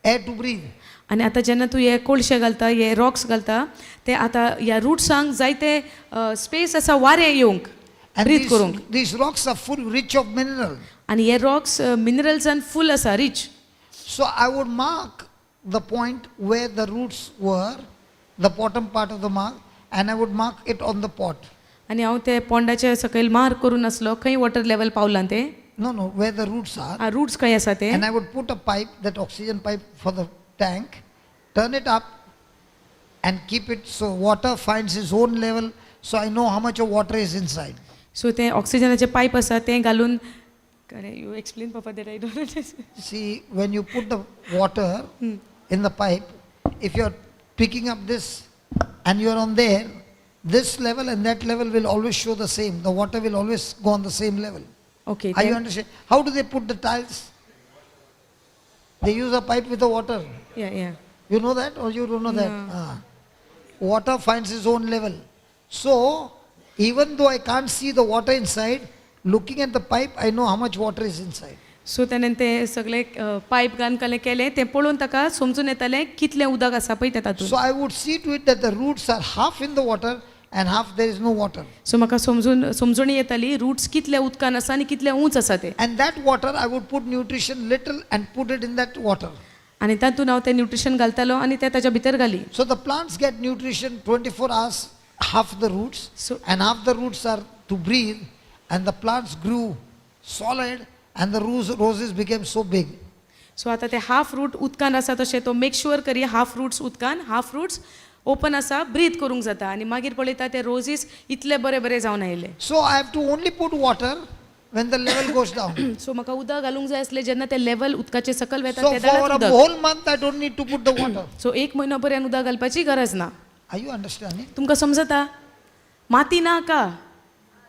air to breathe. आनी आतां जेन्ना तूं हे कोळशे घालता, हे रॉक्स घालता, ते आतां ह्या रुट्सांक जायते स्पेस आसा वारें येवंक, And breathe करूंक. these rocks are full, rich of mineral. आनी हे रॉक्स मिनरल्सान फूल आसा, rich. So I would mark the point where the roots were, the bottom part of the mark, and I would mark it on the pot. आनी हांव ते पोंडाचे सकयल mark करून आसलो खंय वॉटर लेवल पावलां तें. No, no, where the roots are. Roots खंय आसा ते. And I would put a pipe, that oxygen pipe for the tank, turn it up and keep it so water finds its own level, so I know how much of water is inside. So तें ऑक्सिजनाचें pipe आसा तें घालून, you explain papa that I don't. See, when you put the water in the pipe, if you are picking up this and you are on there, this level and that level will always show the same. The water will always go on the same level. Okay. Are you understand? How do they put the tiles? They use a pipe with the water. Yeah yeah. You know that or you don't know that? Ah. Water finds its own level. So, even though I can't see the water inside, looking at the pipe, I know how much water is inside. So तेणें ते सगळे pipe घालून कालें केलें तें पळोवन ताका समजून येतालें कितलें उदक आसा पळय तें तातूंत. So I would see to it that the roots are half in the water and half there is no water. So म्हाका समजून समजणी येताली रुट्स कितले उदकान आसा आनी कितले उंच आसा ते. And that water I would put nutrition little and put it in that water. आनी तातूंत हांव तें न्युट्रिशन घालतालो आनी तें ताच्या भितर घाली. So the plants get nutrition 24 hours, half the roots, and half the roots are to breathe, and the plants grew solid and the roses became so big. So आतां ते हाफ रूट उदकान आसा तशें तो मेक शुअर करी half roots उदकान half roots open आसा breathe करूंक जाता आनी मागीर पळयता ते रोजीस इतले बरे बरे जावन आयले. So I have to only put water when the level goes down. So म्हाका उदक घालूंक जाय आसलें जेन्ना ते लेवल उदकाचें सकयल वता So ते for a उदक. whole month I don't need to put the water. So एक म्हयनो पर्यंत उदक घालपाची गरज ना. Are you understanding? तुमकां समजता? माती ना का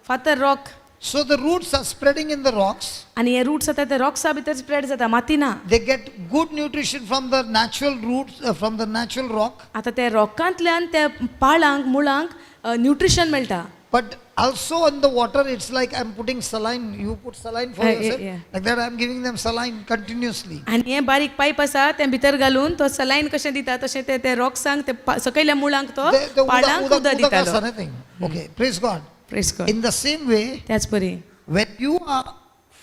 फातर rock. So the roots are spreading in the rocks. आनी हे रुट्स आतां ते रॉक्सा भितर स्प्रेड जाता माती ना. They get good nutrition from the natural roots, from the natural rock. आतां त्या रॉकांतल्यान त्या पाळांक मुळांक न्युट्रिशन मेळटा. But also in the water, it's like I'm putting saline. You put saline for yourself. Yeah. Like that, I'm giving them saline continuously. आनी हें बारीक pipe आसा तें भितर घालून तो सलायन कशें दिता तशें ते ते रॉक्सांक ते सकयल्या मुळांक तो The पाळांक uda, उदक uda, दितालो. uda, nothing. Okay, praise God. Praise God. In the same way, त्याच परी when you are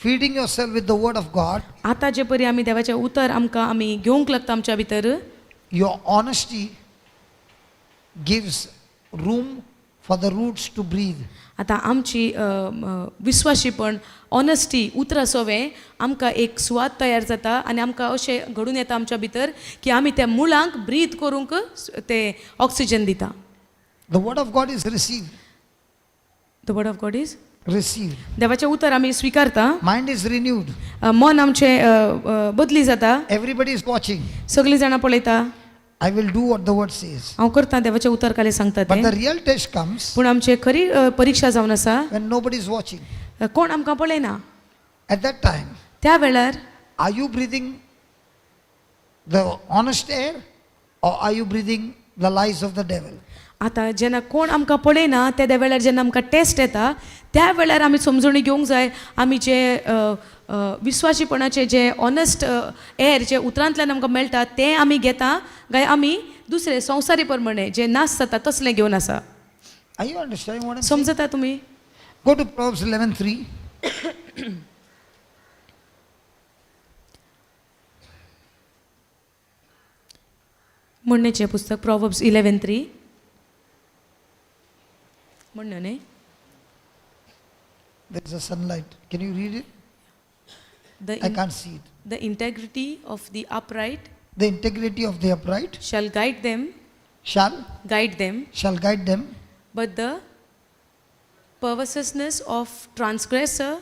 feeding yourself with the word of God, आतां जे परी आमी देवाचें उतर आमकां आमी घेवंक लागता आमच्या भितर, your honesty gives room for the roots to breathe. आतां आमची विस्वाशीपण ऑनेस्टी उतरां सोवें आमकां एक सुवात तयार जाता आनी आमकां अशें घडून येता आमच्या भितर की आमी त्या मुळांक ब्रीद करूंक ते ऑक्सिजन दिता. The word of God is received. The word of God is Received. देवाचें उतर आमी स्विकारता. Mind is renewed. मन आमचें बदली जाता. Everybody is watching. सगळीं जाणां पळयता. I will do what the word says. हांव करता देवाचें उतर काले सांगता But तें. the real test comes पूण आमची खरी परिक्षा जावन आसा when nobody is watching. कोण आमकां पळयना. At that time, त्या वेळार are you breathing the honest air or are you breathing the lies of the devil? आतां जेन्ना कोण आमकां पळयना त्या वेळार जेन्ना आमकां टेस्ट येता त्या वेळार आमी समजणी घेवंक जाय आमी जे विस्वाशीपणाचे जे ऑनेस्ट एर जे उतरांतल्यान आमकां मेळटा तें आमी घेता काय आमी दुसरे संवसारी प्रमाणे जे नाश जाता तसलें घेवन आसा. Are you understanding what I'm saying? समजता तुमी? Go to Proverbs 11:3. म्हणणेचें पुस्तक प्रोवर्ब्स 11:3 म्हणणें न्ही? There is a sunlight. Can you read it? The I can't see it. The integrity of the upright The integrity of the upright shall guide them, shall guide them, shall guide them, but the perverseness of transgressor,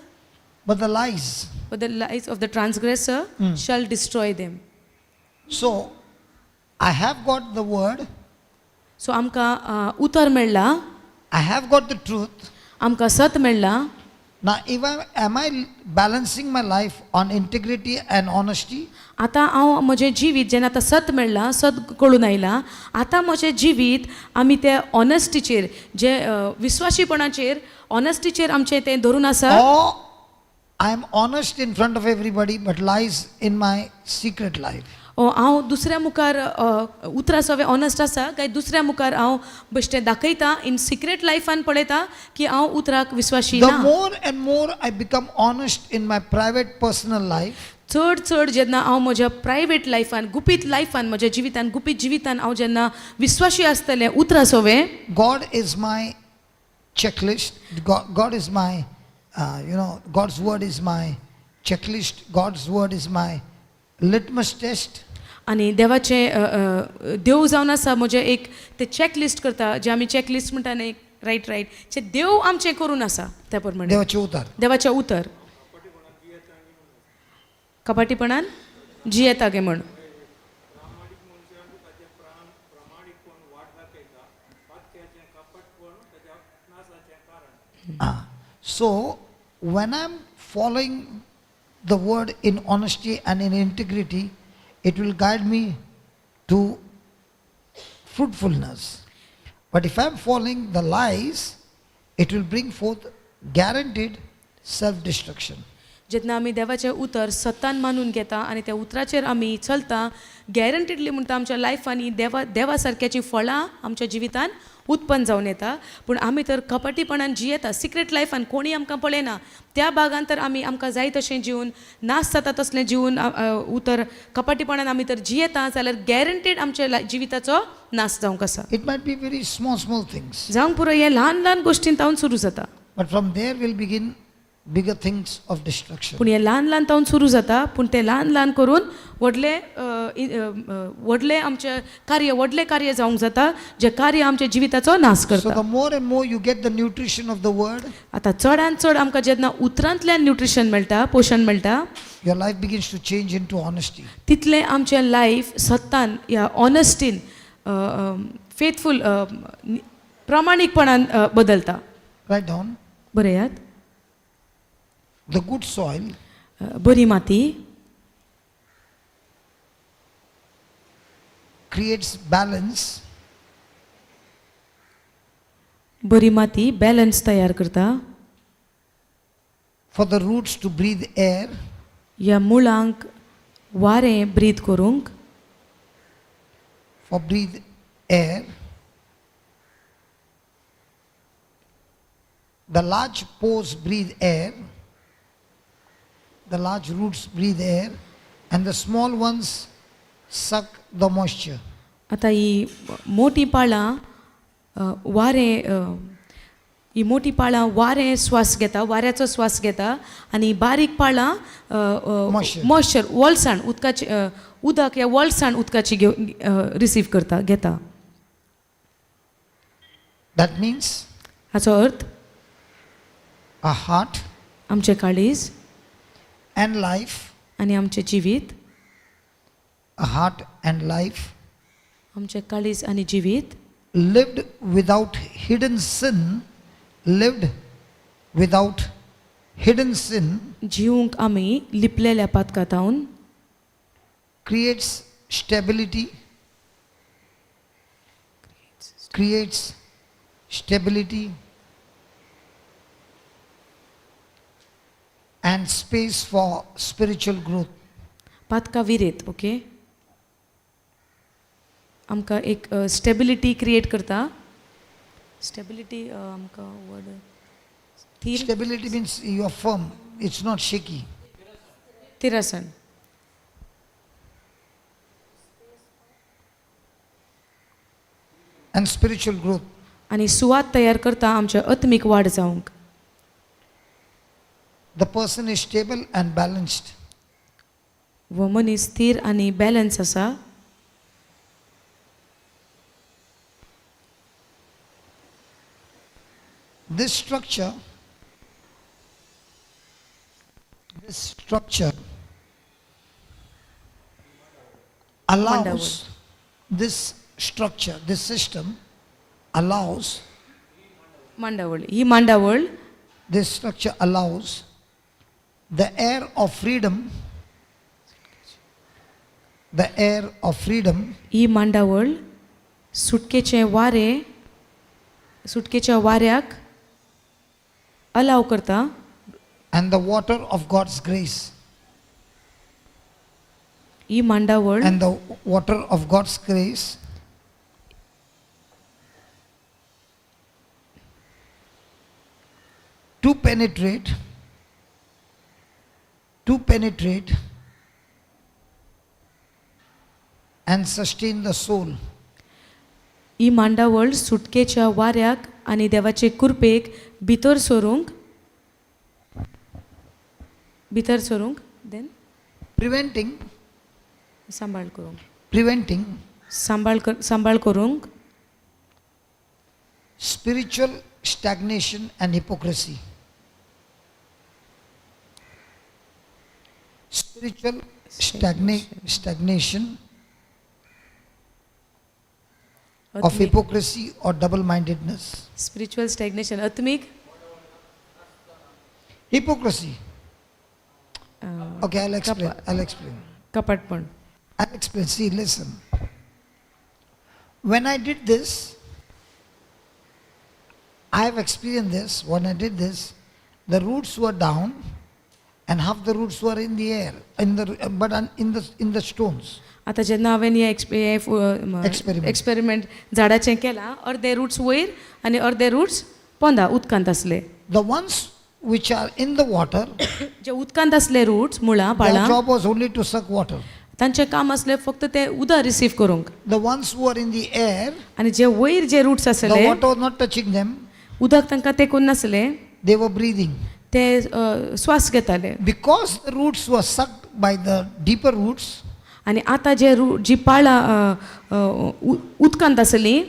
but the lies. But the lies of the transgressor shall destroy them. So, I have got the word, So आमकां उतर मेळ्ळां, I have got the truth. आमकां सत मेळ्ळां. Now, if I am I balancing my life on integrity and honesty? आतां हांव म्हजें जिवीत जेन्ना आतां सत मेळ्ळां, सत कळून आयलां, आतां म्हजें जिवीत आमी ते ऑनेस्टीचेर जे विस्वाशीपणाचेर ऑनेस्टीचेर आमचें तें धरून आसा, Or I am honest in front of everybody but lies in my secret life. हांव दुसऱ्या मुखार उतरां सगळें ऑनेस्ट आसा काय दुसऱ्या मुखार हांव बेश्टें दाखयता इन सिक्रेट लायफान पळयता की हांव उतराक विस्वाशी The ना. more and more I become honest in my private personal life, चड चड जेन्ना हांव म्हज्या प्रायवेट लायफान गुपीत लायफान म्हज्या जिवितान गुपीत जिवितान हांव जेन्ना विस्वाशी आसतलें उतरां सोवें, God is my checklist. God is my, you know, God's word is my checklist. God's word is my litmus test. आनी देवाचें देव जावन आसा म्हजें एक ते चॅकलिस्ट करता जें आमी चॅकलिस्ट म्हणटा न्ही, रायट रायट जें देव आमचें करून आसा त्या प्रमाणे देवाचें उतर. देवाचें उतर कपाटीपणान जियेता गे म्हण. So, when I'm following the word in honesty and in integrity, it will guide me to fruitfulness. But if I'm following the lies, it will bring forth guaranteed self-destruction. जेन्ना आमी देवाचें उतर सतान मानून घेता आनी त्या उतराचेर आमी चलता, गॅरंटीडली म्हणटा आमच्या लायफान ही देवा सारक्याचीं फळां आमच्या जिवितान उत्पन्न जावन येता. पूण आमी तर कपटीपणान जियेता सिक्रेट लायफान कोणीय आमकां पळयना त्या भागान तर आमी आमकां जाय तशें जिवन नाश जाता तसलें जिवन उतर कपटीपणान आमी तर जियेता जाल्यार गॅरंटीड आमच्या जिविताचो नाश जावंक आसा. It might be very small, small things. जावंक पुरो हें ल्हान ल्हान गोश्टीन तावन सुरू जाता. But from there will begin bigger things of destruction. पूण हें ल्हान ल्हान तावन सुरू जाता, पूण तें ल्हान ल्हान करून व्हडलें व्हडलें आमचें कार्य, व्हडलें कार्य जावंक जाता, जें कार्य आमच्या जिविताचो नाश So करता. the more and more you get the nutrition of the word, आतां चडान चड आमकां जेन्ना उतरांतल्यान न्युट्रिशन मेळटा, पोशण मेळटा, your life begins to change into honesty. तितलें आमचें लायफ सत्तान या ऑनेस्टीन, फेथफूल, प्रामाणीकपणान बदलता. Write down बरयात. The good soil बरी माती creates balance बरी माती बॅलन्स तयार करता for the roots to breathe air ह्या मुळांक वारें ब्रीद करूंक, for breathe air. The large pores breathe air, the large roots breathe air, and the small ones suck the moisture. आतां ही मोटी पाळां वारें ही मोटी पाळां वारें स्वास घेता, वाऱ्याचो स्वास घेता आनी बारीक पाळां Moisture. Moisture, वोलसाण उदकाची, उदक या वोलसाण उदकाची घेव रिसीव करता, घेता. That means हाचो अर्थ a heart आमचें काळीज and life, आनी आमचें जिवीत, a heart and life आमचें काळीज आनी जिवीत lived without hidden sin, lived without hidden sin जिवूंक आमी लिपलेल्या पातकातावन creates stability, creates stability and space for spiritual growth. पातका विरेत, ओके, आमकां एक स्टेबिलिटी क्रिएट करता. स्टेबिलिटी आमकां वर्ड थीर. Stability means you are firm, it's not shaky. थिरासण. And spiritual growth. आनी सुवात तयार करता आमच्या आत्मीक वाड जावंक. The person is stable and balanced. वो मनीस स्थीर आनी बॅलन्स आसा. This structure allows, this structure, this system allows, मांडावळ, ही मांडावळ this structure allows the air of freedom, the air of freedom ही मांडावळ सुटकेचें वारें, सुटकेच्या वाऱ्याक अलाव करता and the water of God's grace ही मांडावळ and the water of God's grace to penetrate and sustain the soul. ही मांडावळ सुटकेच्या वाऱ्याक आनी देवाचे कृपेक भितर सरूंक, भितर सरूंक, देन preventing सांबाळ करूंक, preventing सांबाळ कर, सांबाळ करूंक spiritual stagnation and hypocrisy. Spiritual stagnation of hypocrisy or double mindedness. Spiritual stagnation, आत्मीक Hypocrisy. Okay, I'll explain. I'll explain. कपटपण. I'll explain. See, listen. When I did this, I have experienced this. When I did this, the roots were down and half the roots were in the air, in the but in the stones. आतां जेन्ना हांवें हें Experiment. Experiment झाडाचें केलां, अर्दे roots वयर आनी अर्दे roots पोंदा उदकांत आसले. The ones which are in the water, जे उदकांत आसले रुट्स, मुळां, their पाळां, job was only to suck water. तांचें काम आसलें फक्त तें उदक रिसीव करूंक. The ones who are in the air, आनी जे वयर जे रुट्स the आसले, water was not touching them, उदक तांकां तेकून नासलें. They were breathing. ते स्वास घेताले. Because the roots were sucked by the deeper roots, आनी आतां जे रू जी पाळां अ, अ, उदकांत आसलीं,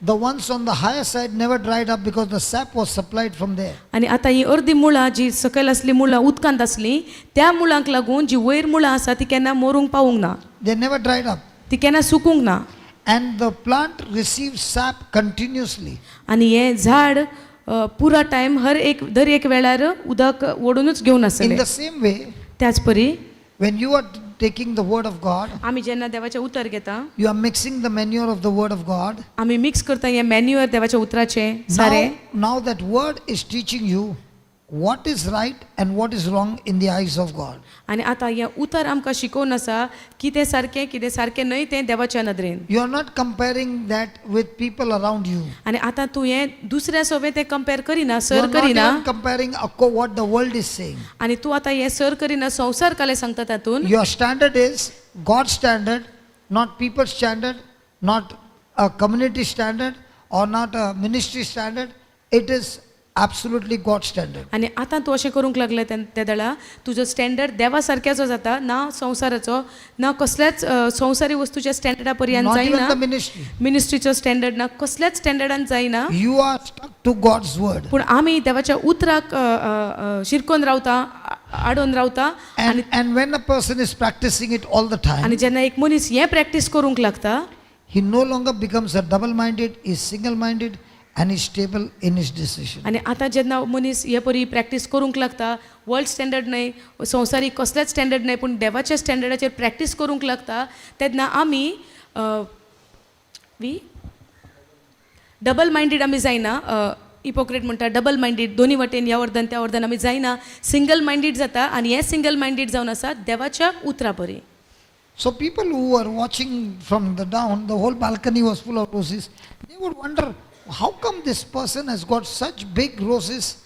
the ones on the higher side never dried up because the sap was supplied from there. आनी आतां ही अर्दी मुळां जी सकयल आसली मुळां उदकांत आसलीं त्या मुळांक लागून जी वयर मुळां आसा ती केन्ना मरूंक पावूंक ना. They never dried up. ती केन्ना सुकूंक ना. And the plant received sap continuously. आनी हें झाड पुरा टायम हर एक दर एक वेळार उदक ओडुनूच घेवन In आसलें. the same way, त्याच परी when you are taking the word of God, आमी जेन्ना देवाचें उतर घेता, you are mixing the manure of the word of God. आमी मिक्स करता हें मॅन्युअर देवाच्या उतराचें सारें. Now that word is teaching you what is right and what is wrong in the eyes of God. आनी आतां हें उतर आमकां शिकोवन आसा कितें सारकें कितें सारकें न्हय तें देवाच्या नदरेन. You are not comparing that with people around you. आनी आतां तूं हें दुसऱ्या सोबें तें कंपेर करिना, You sir are not करिना. even comparing what the world is saying. आनी तूं आतां हें सर करिना संवसार कालें सांगता तातूंत. Your standard is God's standard, not people's standard, not a community standard, or not a ministry standard. It is absolutely God's standard. आनी आतां तूं अशें करूंक लागलें ते दळा तुजो स्टँडर्ड देवा सारक्याचो जाता ना संवसाराचो ना कसल्याच संवसारी वस्तूच्या स्टँडर्डा पर्यंत Not even जायना. the ministry. मिनिस्ट्रीचो स्टँडर्ड ना कसल्याच स्टँडर्डान जायना. You are stuck to God's word. पूण आमी देवाच्या उतराक शिरकोन रावता आडोवन रावता. And when a person is practicing it all the time, आनी जेन्ना एक मनीस हें प्रॅक्टीस करूंक लागता, he no longer becomes a double minded, is single minded, and is stable in his decision. आनी आतां जेन्ना मनीस हे परी प्रॅक्टीस करूंक लागता वर्ल्ड स्टँडर्ड न्हय संवसारीक कसलेच स्टँडर्ड न्हय पूण देवाच्या स्टँडर्डाचेर प्रॅक्टीस करूंक लागता तेन्ना आमी वी डबल मायंडेड आमी जायना. हिपोक्रेट म्हणटा डबल मायंडेड दोनी वटेन ह्या वर्दन त्या वर्दन आमी जायना सिंगल मायंडेड जाता आनी हें सिंगल मायंडेड जावन आसा देवाच्या उतरा परी. So people who were watching from the down, the whole balcony was full of roses, they would wonder, how come this person has got such big roses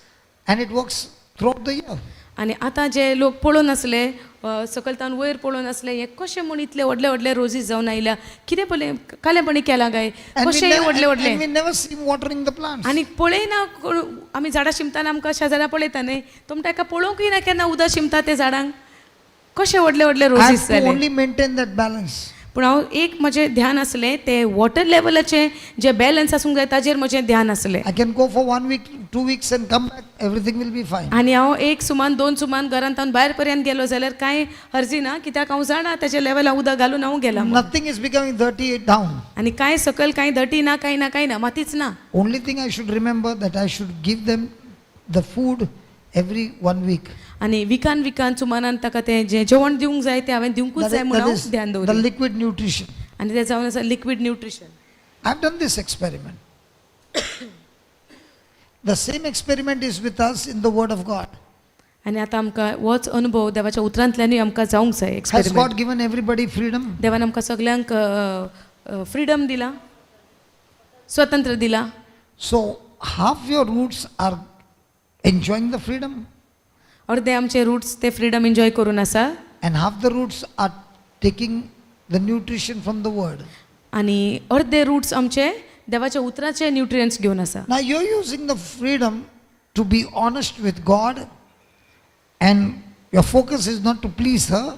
and it works throughout the year? आनी आतां जे लोक पळोवन आसले सकयल तावन वयर पळोवन आसले हें कशें म्हूण इतले व्हडले व्हडले रोजीस जावन आयल्या कितें पळय कालेपणी केलां काय And we, कशें हे व्हडले व्हडले. And we never see him watering the plants. आनी पळयना कोण आमी झाडां शिंपतना आमकां शेजाऱ्यां पळयता न्हय तो म्हणटा हेका पळोवंकूय ना केन्ना उदक शिंपता ते झाडांक कशे व्हडले व्हडले I roses have to जाले. only maintain that balance. पूण हांव एक म्हजें ध्यान आसलें तें वॉटर लेवलाचें जें बॅलन्स आसूंक जाय ताजेर म्हजें ध्यान आसलें. I can go for 1 week, 2 weeks and come back, everything will be fine. आनी हांव एक सुमान दोन सुमान घरांत हांव भायर पर्यंत गेलो जाल्यार कांय हरजी ना कित्याक हांव जाणा ताच्या लेवला उदक घालून हांव गेलां म्हूण. Nothing is becoming dirty down. आनी कांय सकयल कांय दटी ना कांय ना कांय ना मातीच ना. Only thing I should remember that I should give them the food every 1 week. आनी विकान विकान सुमानान ताका तें जें जेवण दिवंक जाय तें हांवें दिवंकूच That जाय is, म्हूण that हांव is ध्यान the दवरलें. liquid nutrition. आनी तें जावन आसा liquid nutrition. I've done this experiment. The same experiment is with us in the Word of God. आनी आतां आमकां होच अनुभव देवाच्या उतरांतल्यानूय आमकां जावंक जाय Has experiment. God given everybody freedom? देवान आमकां सगल्यांक फ्रिडम दिला स्वतंत्र दिला. So half your roots are enjoying the freedom अर्दे आमचे रुट्स ते फ्रिडम एन्जॉय करून आसा and half the roots are taking the nutrition from the Word. आनी अर्दे रुट्स आमचे देवाच्या उतराचे न्युट्रियंट्स घेवन आसा. Now you're using the freedom to be honest with God, and your focus is not to please her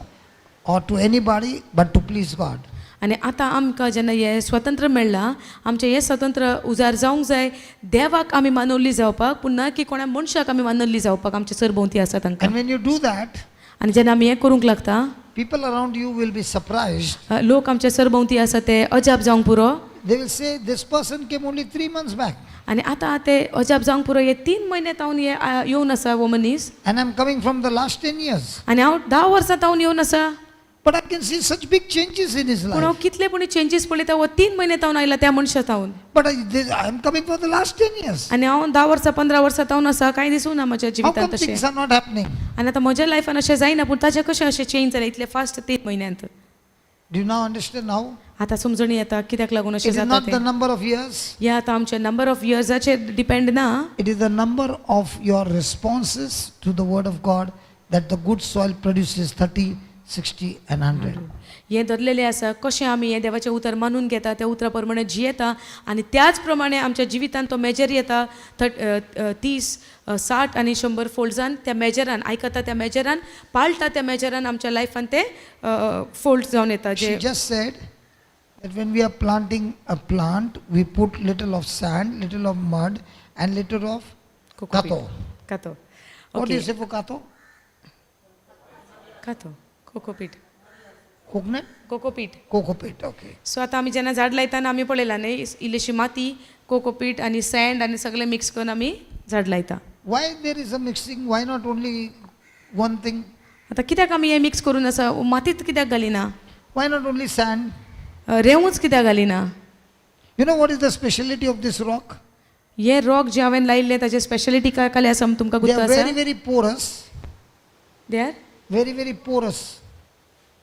or to anybody but to please God. आनी आतां आमकां जेन्ना हें स्वतंत्र मेळ्ळां आमचें हें स्वतंत्र उजार जावंक जाय देवाक आमी मानवली जावपाक पूण ना की कोणा मनशाक आमी मानवली जावपाक आमचे सरभोंवती आसा तांकां. And when you do that, आनी जेन्ना आमी हें करूंक लागता, people around you will be surprised. लोक आमचे सरभोंवती आसा ते अजाप जावंक पुरो. They will say, this person came only 3 months back, आनी आतां ते अजाप जावंक पुरो हे 3 म्हयने तावन हे येवन आसा हो मनीस. And I'm coming from the last 10 years. आनी हांव 10 वर्सां तावन येवन आसा. But I can see such big changes in his पूण life. हांव कितले पूण चेंजीस पळयता हो 3 म्हयने तावन आयला त्या मनशा तावन. But I'm coming for the last 10 years. आनी हांव 10 वर्सां 15 वर्सां तावन आसा कांय दिसूं ना म्हज्या How जिवितांत come तशें. things are not happening? आनी आतां म्हज्या लायफान अशें जायना पूण ताचें कशें अशें चेंज जालें इतलें फास्ट 3 म्हयन्यांत. Do you now understand how? आतां समजणी येता कित्याक लागून अशें It is जाता not the तें. number of years, हें आतां आमचें नंबर ऑफ इयर्साचेर डिपेंड ना. it is the number of your responses to the word of God that the good soil produces 30, 60, and 100. हें धरलेलें आसा कशें आमी हें देवाचें उतर मानून घेता त्या उतरा प्रमाणे जियेता आनी त्याच प्रमाणे आमच्या जिवितांत तो मेजर येता थट 30 60 आनी 100 फोल्ड्सान त्या मेजरान आयकता त्या मेजरान पाळटा त्या मेजरान आमच्या लायफान ते फोल्ड जावन येता She J just said that when we are planting a plant, we put little of sand, little of mud, and little of cocopeat. kato. कातो. What do you okay say for kato? कातो cocopeat. Coconut? Cocopeat. Coco peat, okay. So आतां आमी जेन्ना झाड लायतना आमी पळयलां न्ही इल्लीशी माती कोकोपीट आनी सँड आनी सगळें मिक्स करून आमी झाड लायता. Why there is a mixing? Why not only one thing? आतां कित्याक आमी हें मिक्स करून आसा मातीत कित्याक घालिना? Why not only sand? रेंवूच कित्याक घालिना? You know what is the speciality of this rock? हे रॉक जे हांवें लायिल्ले ताचे स्पेशलिटी काय काले आसा तुमकां They गुत्त are आसा? very, very porous. They are Very, very porous.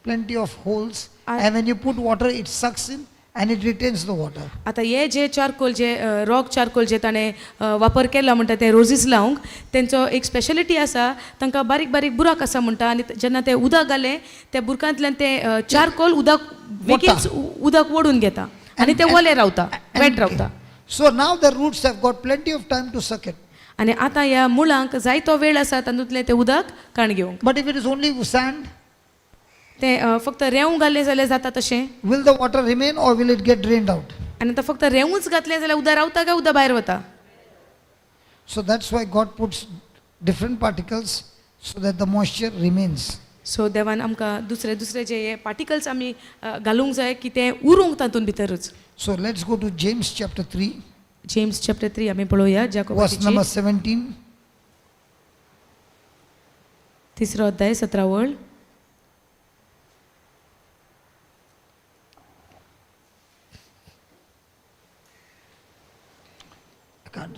Plenty of holes. I- And when you put water, it sucks in and it retains the water. आतां हे जे चारकोल जे रॉक चारकोल जे ताणें वापर केला म्हणटा ते रोजीस लावंक तेंचो एक स्पेशलिटी आसा तांकां बारीक बारीक बुराक आसा म्हणटा आनी जेन्ना ते उदक घालें त्या बुरकांतल्यान ते चारकोल उदक बेगीन उदक ओडून घेता आनी ते ओले रावता वेट रावता. So now the roots have got plenty of time to suck it. आनी आतां ह्या मुळांक जायतो वेळ आसा तातूंतलें तें उदक काण घेवंक. But if it is only sand, तें फक्त रेंव घालें जाल्यार जाता तशें? will the water remain or will it get drained out? आनी आतां फक्त रेंवूच घातलें जाल्यार उदक रावता काय उदक भायर वता? So that's why God puts different particles so that the moisture remains. So देवान आमकां दुसरे दुसरे जे हे पार्टिकल्स आमी घालूंक जाय की तें उरूंक तातूंत भितरूच. So let's go to James chapter 3, James chapter 3 आमी पळोवया verse जाकोबाची number 17. तिसरो अध्याय 17 वळ. I can't,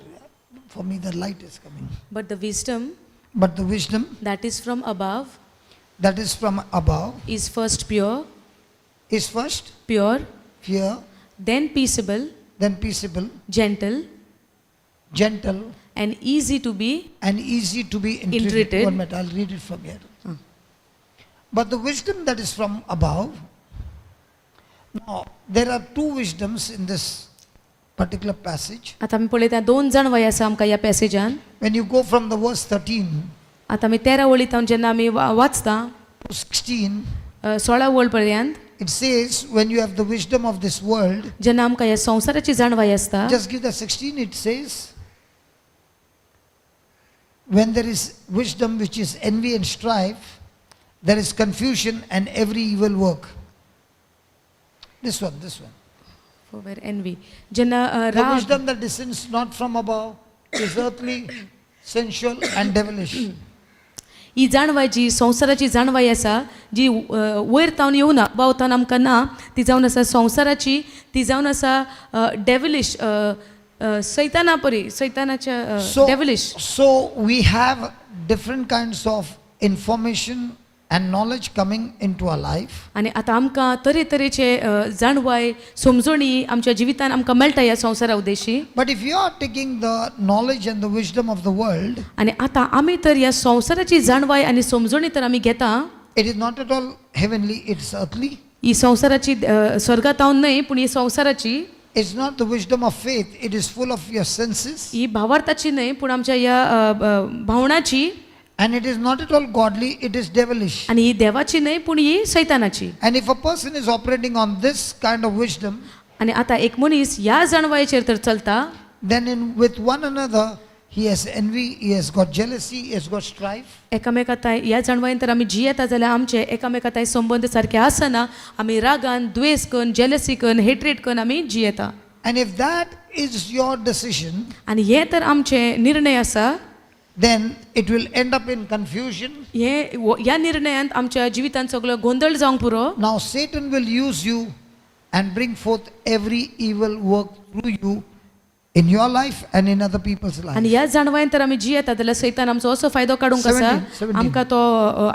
for me the light is coming. But the wisdom But the wisdom that is from above that is from above is first pure, is first pure, pure, then peaceable, then peaceable, gentle, gentle, and easy to be and easy to be entreated. Entreated. One minute, I'll read it from here. But the wisdom that is from above, now there are two wisdoms in this particular passage. आतां आमी पळयता दोन जाण वय आसा आमकां ह्या पॅसेजान. When you go from the verse 13 आतां आमी 13 वळी तावन जेन्ना आमी वाचता to 16, 16 वळ पर्यंत, it says, when you have the wisdom of this world, जेन्ना आमकां ह्या संवसाराची जाणवाय आसता, just give the 16, it says, when there is wisdom which is envy and strife, there is confusion and every evil work. This one, this one. For where envy. जेन्ना The राग wisdom that descends not from above is earthly, sensual, and devilish. ही जाणवाय जी संवसाराची जाणवाय आसा जी वयर तावन येवना बाव तावन आमकां ना ती जावन आसा संवसाराची ती जावन आसा डेविलीश सैताना परी सैतानाच्या So, devilish. so we have different kinds of information and knowledge coming into our life. आनी आतां आमकां तरेतरेचे जाणवाय समजणी आमच्या जिवितान आमकां मेळटा ह्या संवसारा उद्देशी. But if you are taking the knowledge and the wisdom of the world, आनी आतां आमी तर ह्या संवसाराची जाणवाय आनी समजणी तर आमी घेता, it is not at all heavenly, it's earthly. ही संवसाराची स्वर्गातावन न्हय पूण ही संवसाराची. It's not the wisdom of faith, it is full of your senses. ही भावार्थाची न्हय पूण आमच्या ह्या भावणाची. And it is not at all godly, it is devilish. आनी ही देवाची न्हय पूण ही सैतानाची. And if a person is operating on this kind of wisdom, आनी आतां एक मनीस ह्या जाणवायेचेर तर चलता, then in with one another he has envy, he has got jealousy, he has got strife. एकामेका ताय ह्या जाणवायेन तर आमी जियेता जाल्यार आमचे एकामेका ताय संबंद सारके आसना आमी रागान द्वेस करून जेलसी करून हेट्रेट करून आमी जियेता. And if that is your decision, आनी हे तर आमचे निर्णय आसा, then it will end up in confusion. हे ह्या निर्णयांत आमच्या जिवितांत सगळो गोंदळ जावंक पुरो. Now Satan will use you and bring forth every evil work through you in your life and in other people's life. आनी ह्या जाणवायेन तर आमी जियेता जाल्यार सैतान आमचो असो फायदो काडूंक आसा 17. आमकां तो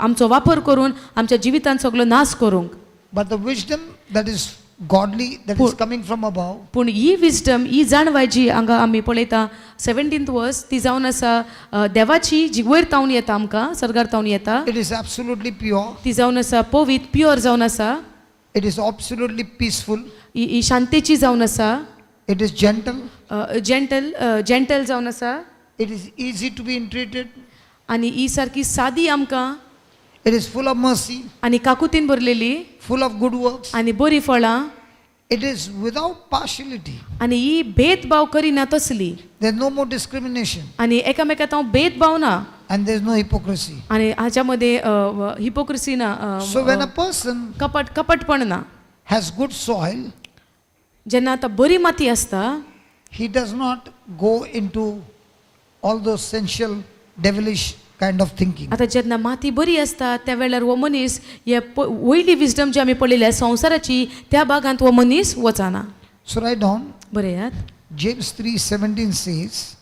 आमचो वापर करून आमच्या जिवितांत सगळो नाश करूंक. But the wisdom that is godly, that is coming from above, पूण ही विजडम ही जाणवाय जी हांगा आमी पळयता 17th वर्स ती जावन आसा देवाची जी वयर तावन येता आमकां सर्गार तावन येता. it is absolutely pure, ती जावन आसा पवित्र प्युअर जावन आसा. It is absolutely peaceful. ही ही शांतेची जावन आसा. It is gentle. Gentle gentle जावन आसा. It is easy to be entreated. आनी ही सारकी सादी आमकां. It is full of mercy, आनी काकुतीन भरलेली full of good works. आनी बरी फळां. It is without partiality. आनी ही भेदभाव करिना तसली. There's no more discrimination आनी एकामेकांत हांव भेदभाव ना. And there's no hypocrisy. आनी हाच्या मदें हिपोक्रिसी ना. So when a person कपट कपटपण ना. Has good soil, जेन्ना आतां बरी माती आसता, he does not go into all those sensual, devilish kind of thinking. आतां जेन्ना माती बरी आसता त्या वेळार हो मनीस हे वयली विजडम जी आमी पळयल्या संवसाराची त्या भागांत हो मनीस वचना. So write down, बरयात. James 3:17 says,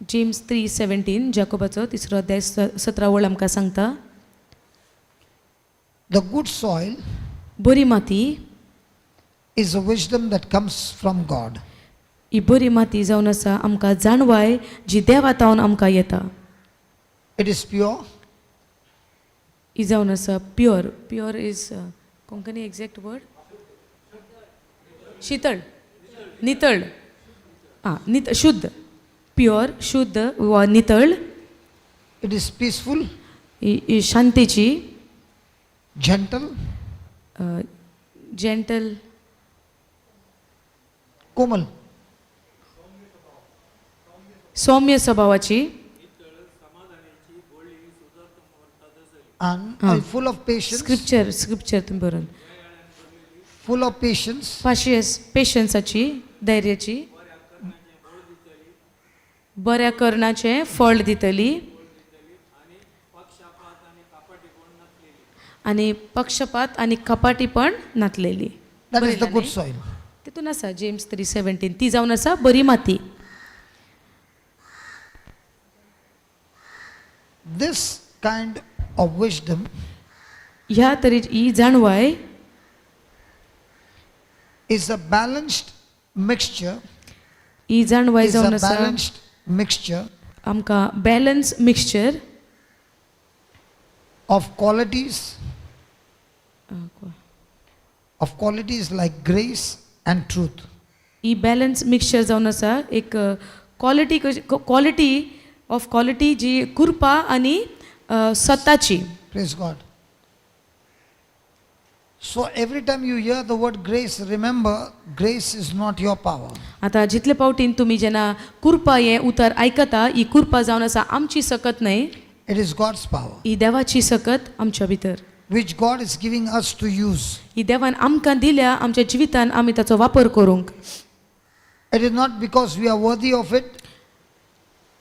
James 3:17, जाकोबाचो तिसरो अध्याय 17 वळ आमकां सांगता, the good soil बरी माती is a wisdom that comes from God. ही बरी माती जावन आसा आमकां जाणवाय जी देवा तावन आमकां येता. It is pure, ही जावन आसा pure. Pure is Konkani exact word शितळ, नितळ. आं, नित शुद्ध, प्युअर, शुद्ध वा नितळ. It is peaceful, he he शांतेची, gentle, gentle, komal, सौम्य स्वभावाची, and full of patience, scripture scripture तुमी बरोवन full of patience, पाशियस, पेशन्साची, धैर्याची, बऱ्या करणाचें फळ दितली आनी पक्षपात आनी कपाटीपण नातलेली. That is the good soil. तितून आसा जेम्स 3:17, ती जावन आसा बरी माती. This kind of wisdom ह्या तरेची ही जाणवाय is a balanced mixture, he जाणवाय is a जावन आसा balanced mixture आमकां balance mixture of qualities like grace and truth. He balance mixture जावन आसा एक क्वॉलिटी, क्वॉलिटी ऑफ क्वॉलिटी जी कृपा आनी सताची. Praise God. So every time you hear the word grace, remember, grace is not your power. आतां जितले फावटीन तुमी जेन्ना कृपा हें उतर आयकता, ही कृपा जावन आसा आमची सकत न्हय. It is God's power, ही देवाची सकत आमच्या भितर, which God is giving us to use. ही देवान आमकां दिल्या आमच्या जिवितान आमी ताचो वापर करूंक. It is not because we are worthy of it,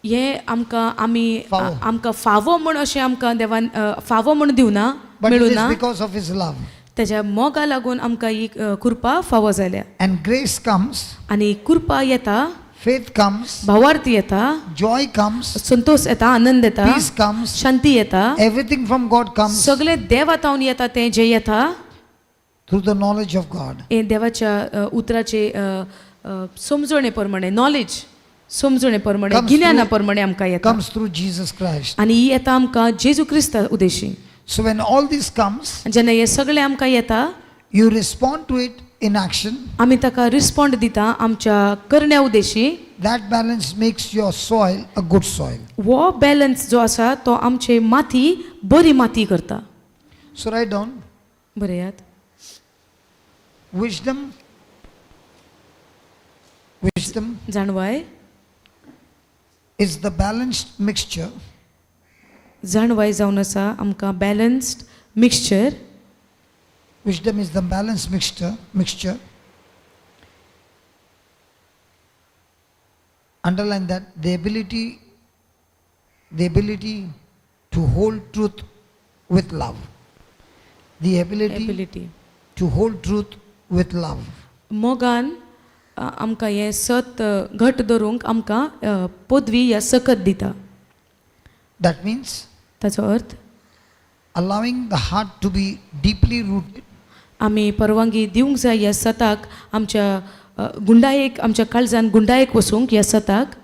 हें आमकां आमी फावो. आमकां फावो म्हूण अशें आमकां देवान फावो म्हूण दिवना, but it is मेळुना. Because of His love. ताच्या मोगा लागून आमकां ही कृपा फावो जाल्या. And grace comes, आनी कृपा येता, faith comes, भावार्थ येता, joy comes, संतोष येता, आनंद येता, peace comes, शांती येता. Everything from God comes सगळे देवा तावन येता तें जें येता through the knowledge of God. हें देवाच्या उतराचे समजणे प्रमाणे, नॉलेज समजणे प्रमाणे, Comes गिन्याना प्रमाणे आमकां येता. Comes through Jesus Christ. आनी ही येता आमकां जेजू क्रिस्ता Udeshi. So when all this comes, आनी जेन्ना हें सगळें आमकां येता, you respond to it in action. आमी ताका रिस्पोंड दिता आमच्या करण्या Udeshi. That balance makes your soil a good soil. हो बॅलन्स जो आसा तो आमची माती बरी माती करता. So write down, बरयात. Wisdom. Wisdom जाणवाय is the balanced mixture जाणवाय जावन आसा आमकां balanced mixture. Wisdom is the balanced mixture. Underline that, the ability to hold truth with love. The ability ability to hold truth with love. मोगान आमकां हें सत घट धरूंक आमकां पदवी या सकत दिता. That means ताचो अर्थ allowing the heart to be deeply rooted आमी परवानगी दिवंक जाय ह्या सताक आमच्या गुंडायेक, आमच्या काळजान गुंडायेक वसूंक ह्या सताक.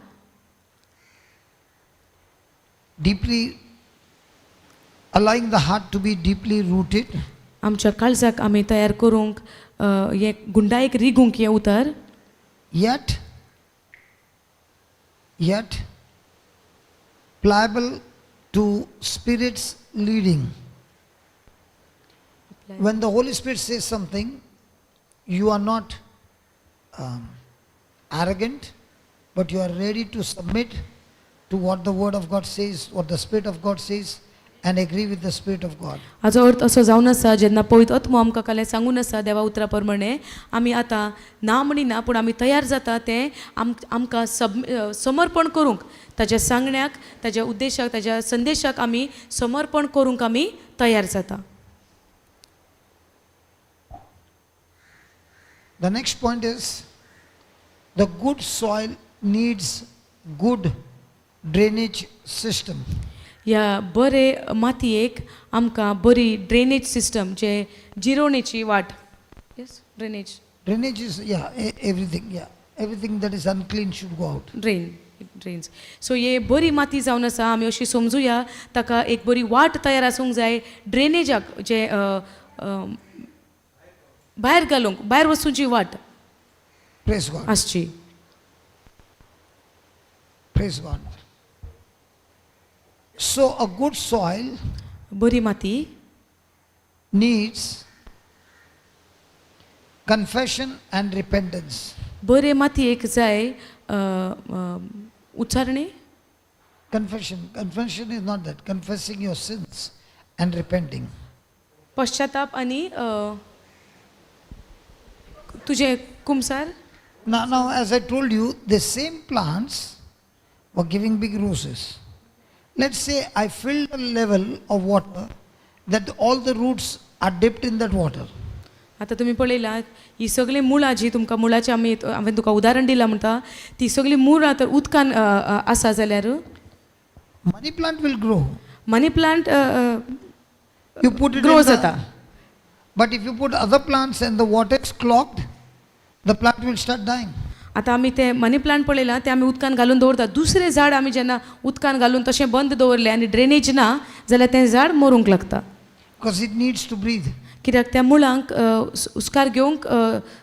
Deeply allowing the heart to be deeply rooted. आमच्या काळजाक आमी तयार करूंक हें गुंडायेक रिगूंक हें उतर. Yet pliable to Spirit's leading. When the Holy Spirit says something, you are not arrogant, but you are ready to submit to what the Word of God says, what the Spirit of God says, and agree with the Spirit of God. हाजो अर्थ असो जावन आसा जेन्ना पवित्र आत्मो आमकां काल्यां सांगून आसा देवा उतरा प्रमाणे आमी आतां ना म्हणिना पूण आमी तयार जाता तें आमकां समर्पण करूंक ताज्या सांगण्याक ताज्या उद्देशाक ताज्या संदेशाक आमी समर्पण करूंक आमी तयार जाता. The next point is the good soil needs good drainage system. ह्या बरे मातयेक आमकां बरी ड्रेनेज सिस्टम जे जिरोवणेची वाट yes drainage. Drainage is, yeah, everything, yeah. Everything that is unclean should go out. Drain drains so हे बरी माती जावन आसा आमी अशी समजुया ताका एक बरी वाट तयार आसूंक जाय ड्रेनेजाक जे अ, अ, भायर घालूंक भायर वचूंची वाट Praise God. आसची. Praise God. So a good soil बरी माती needs confession and repentance. बरे मातयेक जाय अ, अ, उच्चारणी. Confession. Confession is not that. Confessing your sins and repenting. पश्चाताप आनी तुजें कुमसार. Now, as I told you, the same plants were giving big roses. Let's say I filled a level of water that all the roots are dipped in that water. आतां तुमी पळयलां ही सगळीं मुळां जी तुमकां मुळाची आमी हांवें तुका उदाहरण दिलां म्हणटा ती सगळीं मुळां तर उदकान आसा जाल्यार Money plant will grow. Money plant You put it grow in the, जाता. But if you put other plants and the water is clogged, the plant will start dying. आतां आमी तें मनी प्लांट पळयलां तें आमी उदकान घालून दवरतात दुसरें झाड आमी जेन्ना उदकान घालून तशें बंद दवरलें आनी ड्रेनेज ना जाल्यार तें झाड मरूंक लागता. Because it needs to breathe. कित्याक त्या मुळांक उस्कार घेवंक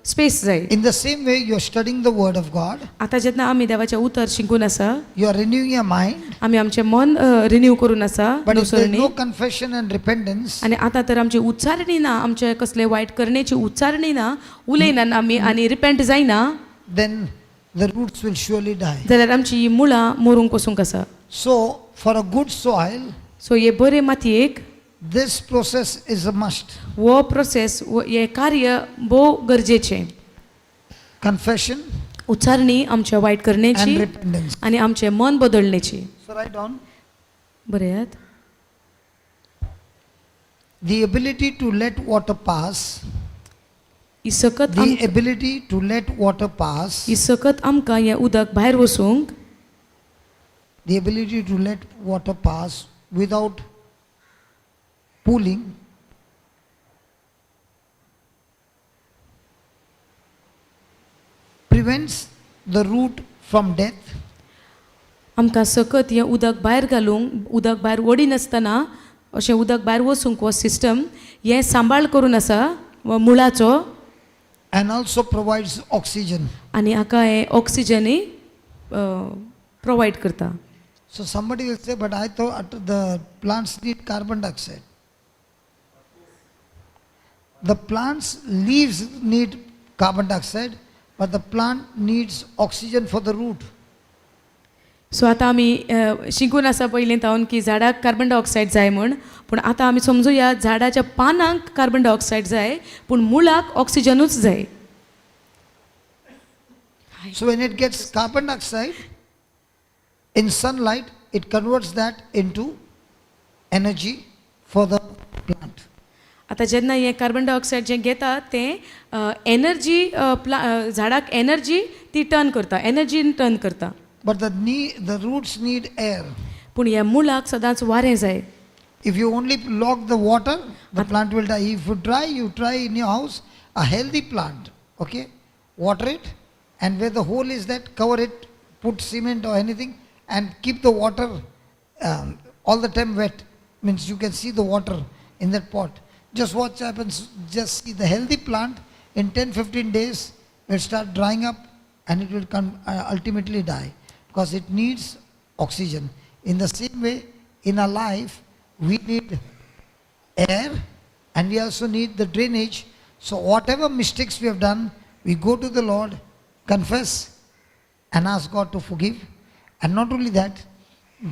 स्पेस जाय. In the same way, you are studying the Word of God, आतां जेन्ना आमी देवाचें उतर शिकून आसा you are renewing your mind, आमी आमचें मन रिन्यू करून आसा but if there is नवसरणी. No confession and repentance, आनी आतां तर आमची उच्चारणी ना आमचे कसले वायट करणेची उच्चारणी ना उलयना आमी आनी रिपेंट जायना then the roots will surely die. जाल्यार आमची ही मुळां मरूंक वचूंक आसा. So, for a good soil, so हे बरे मातयेक this process is a must. हो प्रोसेस हें कार्य भोव गरजेचें. Confession उच्चारणी आमच्या वायट करण्याची and repentance. आनी आमचें मन बदलण्याची. So, write down बरयात. The ability to let water pass, ही सकत the ability to let water pass, ही सकत आमकां हें उदक भायर वचूंक the ability to let water pass without pooling prevents the root from death. आमकां सकत हें उदक भायर घालूंक उदक भायर ओडिनासतना अशें उदक भायर वचूंक हो सिस्टम हें सांबाळ करून आसा मुळाचो. And also provides oxygen. आनी हाका हें ऑक्सिजनूय प्रोवायड करता. So somebody will say, but I thought the plants need carbon dioxide. The plants' leaves need carbon dioxide, but the plant needs oxygen for the root. So आतां आमी शिकून आसा पयलीं तावन की झाडाक कार्बन डायऑक्सायड जाय म्हूण पूण आतां आमी समजुया झाडाच्या पानांक कार्बन डायऑक्सायड जाय पूण मुळाक ऑक्सिजनूच जाय. So when it gets carbon dioxide in sunlight, it converts that into energy for the plant. आतां जेन्ना हें कार्बन डायऑक्सायड जें घेता तें एनर्जी झाडाक एनर्जी ती टर्न करता एनर्जीन टर्न करता. But the roots need air. पूण ह्या मुळाक सदांच वारें जाय. If you only lock the water, the plant will die. If you try, you try in your house a healthy plant, okay? Water it, and where the hole is that, cover it, put cement or anything, and keep the water all the time wet. Means you can see the water in that pot. Just watch happens. Just see the healthy plant in 10-15 days will start drying up and it will come, ultimately die because it needs oxygen. In the same way, in our life, we need air and we also need the drainage. So whatever mistakes we have done, we go to the Lord, confess and ask God to forgive. And not only that,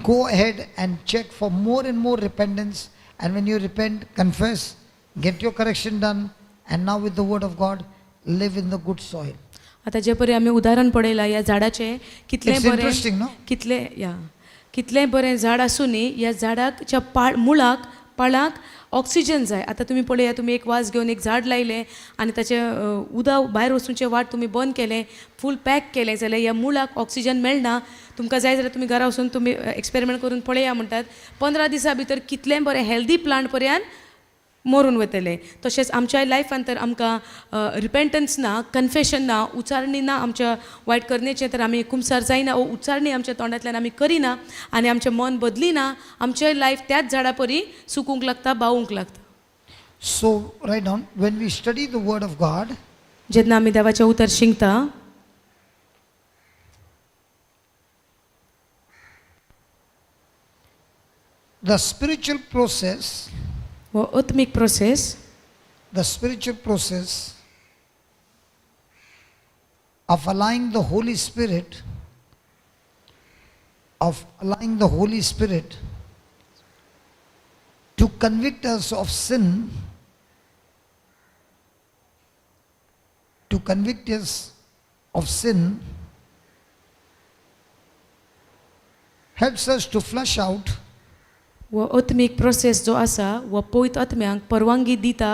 go ahead and check for more and more repentance. And when you repent, confess, get your correction done, and now with the word of God, live in the good soil. आतां जे परी आमी उदाहरण पळयलां ह्या झाडाचें, कितलें It's बरें interesting, no? कितलें या कितलें बरें झाड आसूनी ह्या झाडाक पाळ मुळाक पाळाक ऑक्सिजन जाय. आतां तुमी पळया, तुमी एक वाज घेवन एक झाड लायलें आनी ताचें उदक भायर वचूनचें वाट तुमी बंद केलें, फूल पॅक केलें जाल्यार ह्या मुळाक ऑक्सिजन मेळना. तुमकां जाय जाल्यार तुमी घरा वचून तुमी एक्सपेरिमेंट करून पळया म्हणटात, 15 दिसां भितर कितलें बरें हेल्दी प्लांट पर्यंत मरून वतले. तशेंच आमच्या लायफान तर आमकां रिपेंटन्स ना, कन्फेशन ना, उच्चारणी ना आमच्या वायट करणेचें, तर आमी कुमसार जायना वो उच्चारणी आमच्या तोंडांतल्यान आमी करिना आनी आमचें मन बदलिना, आमचें लायफ त्याच झाडा परी सुकूंक लागता, बावूंक लागता. So write down, when we study the word of God, जेन्ना आमी देवाचें उतर शिंकता, the spiritual process, हो आत्मीक process, the spiritual process of allowing the Holy Spirit, of allowing the Holy Spirit to convict us of sin, to convict us of sin, helps us to flush out हो आत्मीक process जो आसा हो पवित्र आत्म्यांक परवानगी दिता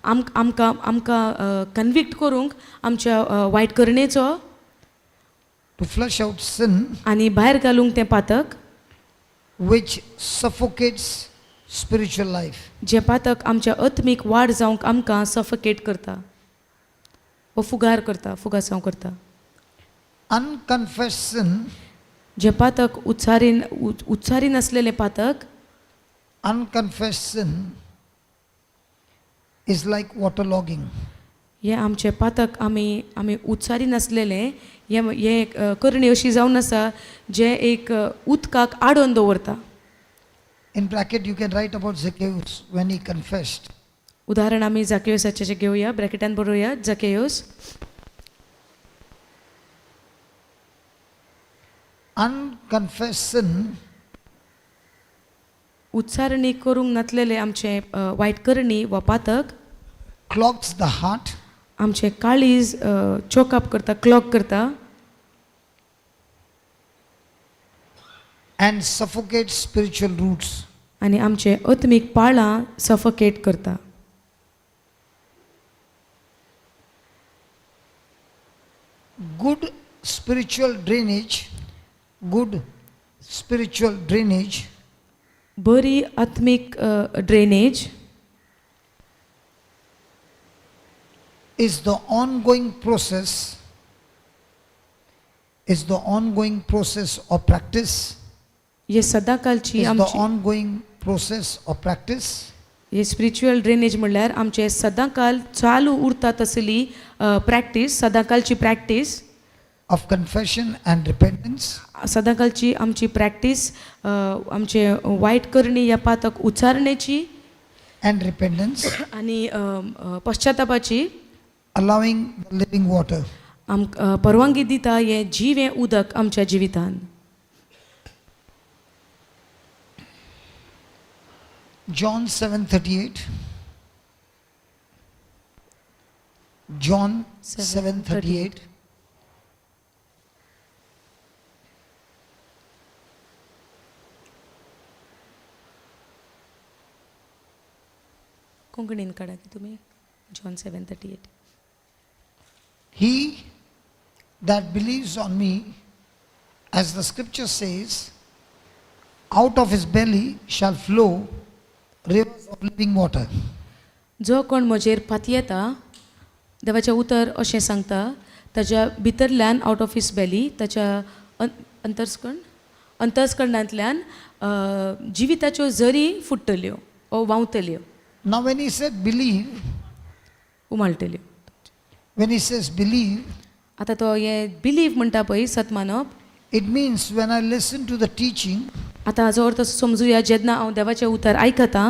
आमकां आमकां कन्विक्ट करूंक आमच्या वायट करणेचो, to flush out sin आनी भायर घालूंक तें पातक which suffocates spiritual life. जें पातक आमच्या आत्मीक वाड जावंक आमकां सफोकेट करता वो फुगार करता, फुगासांव करता. Unconfessed sin, जें पातक उच्चारी नासलेलें पातक, unconfessed sin is like waterlogging. हें आमचें पातक आमी आमी उच्चारी नासलेलें हें हें एक करणी अशी जावन आसा जें एक उदकाक आडोवन दवरता. In bracket you can write about Zacchaeus when he confessed. उदाहरण आमी जाकेयोसाचें घेवया, ब्रॅकेटान बरोवया जाकेयोस. Unconfessed sin उच्चारणी करूंक नासलेलें आमचें वायट करणी वा पातक clogs the heart, आमचें काळीज चोकअप करता, क्लॉग करता and suffocates spiritual roots. आनी आमचे आत्मीक पाळां सफोकेट करता. Good spiritual drainage, good spiritual drainage बरी आत्मीक drainage is the ongoing process, is the ongoing process or practice, हे सदांकालची is the आमची ongoing process or practice हे स्पिरिच्युअल ड्रेनेज म्हणल्यार आमचे सदांकाल चालू उरता तसली प्रॅक्टीस, सदांकालची practice of confession and repentance, सदांकालची आमची प्रॅक्टीस आमचे वायट करणी ह्या पातक उच्चारणेची and repentance, आनी पश्चातापाची, allowing the living water. आमकां परवानगी दिता हें जिवें उदक आमच्या जिवितान. John 7:38. John 7:38. कोंकणीन काडा की तुमी. John 7:38. He that believes on me, as the scripture says, out of his belly shall flow rivers of living water. जो कोण म्हजेर पातयेता, देवाचें उतर अशें सांगता, ताच्या भितरल्यान आवट ऑफ his belly, ताच्या अंतस्कर्णांतल्यान जिविताच्यो झरी फुट्टल्यो ओ व्हांवतल्यो. Now when he said believe, उमाळटल्यो. When he says believe, आतां तो हें बिलीव म्हणटा पळय, सत मानप, it means when I listen to the teaching, आतां हाजो अर्थ असो समजुया, जेन्ना हांव देवाचें उतर आयकतां,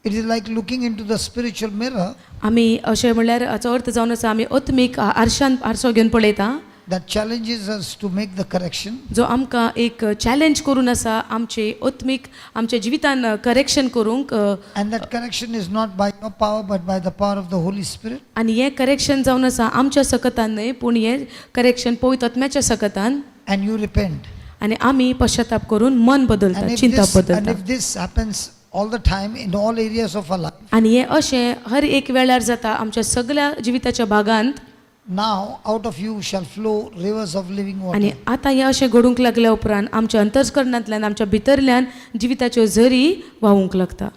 it is like looking into the spiritual mirror आमी अशें म्हणल्यार हाचो अर्थ जावन आसा आमी आत्मीक आरशान आरसो घेवन पळयता that challenges us to make the correction. जो आमकां एक चॅलेंज करून आसा आमचे आत्मीक आमच्या जिवितान करेक्शन करूंक. And that correction is not by your power but by the power of the Holy Spirit. आनी हें करेक्शन जावन आसा आमच्या सकतान न्हय, पूण हें करेक्शन पवित्र आत्म्याच्या सकतान. And you repent. आनी आमी पश्चाताप करून मन बदलता, And if चिंतप this, and बदलता. If this happens all the time in all areas of our life, आनी हें अशें हर एक वेळार जाता आमच्या सगळ्या जिविताच्या भागांत, now out of you shall flow rivers of living water. आनी आतां हें अशें घडूंक लागल्या उपरांत आमच्या अंतस्करणांतल्यान, आमच्या भितरल्यान जिविताच्यो झरी व्हांवूंक लागता.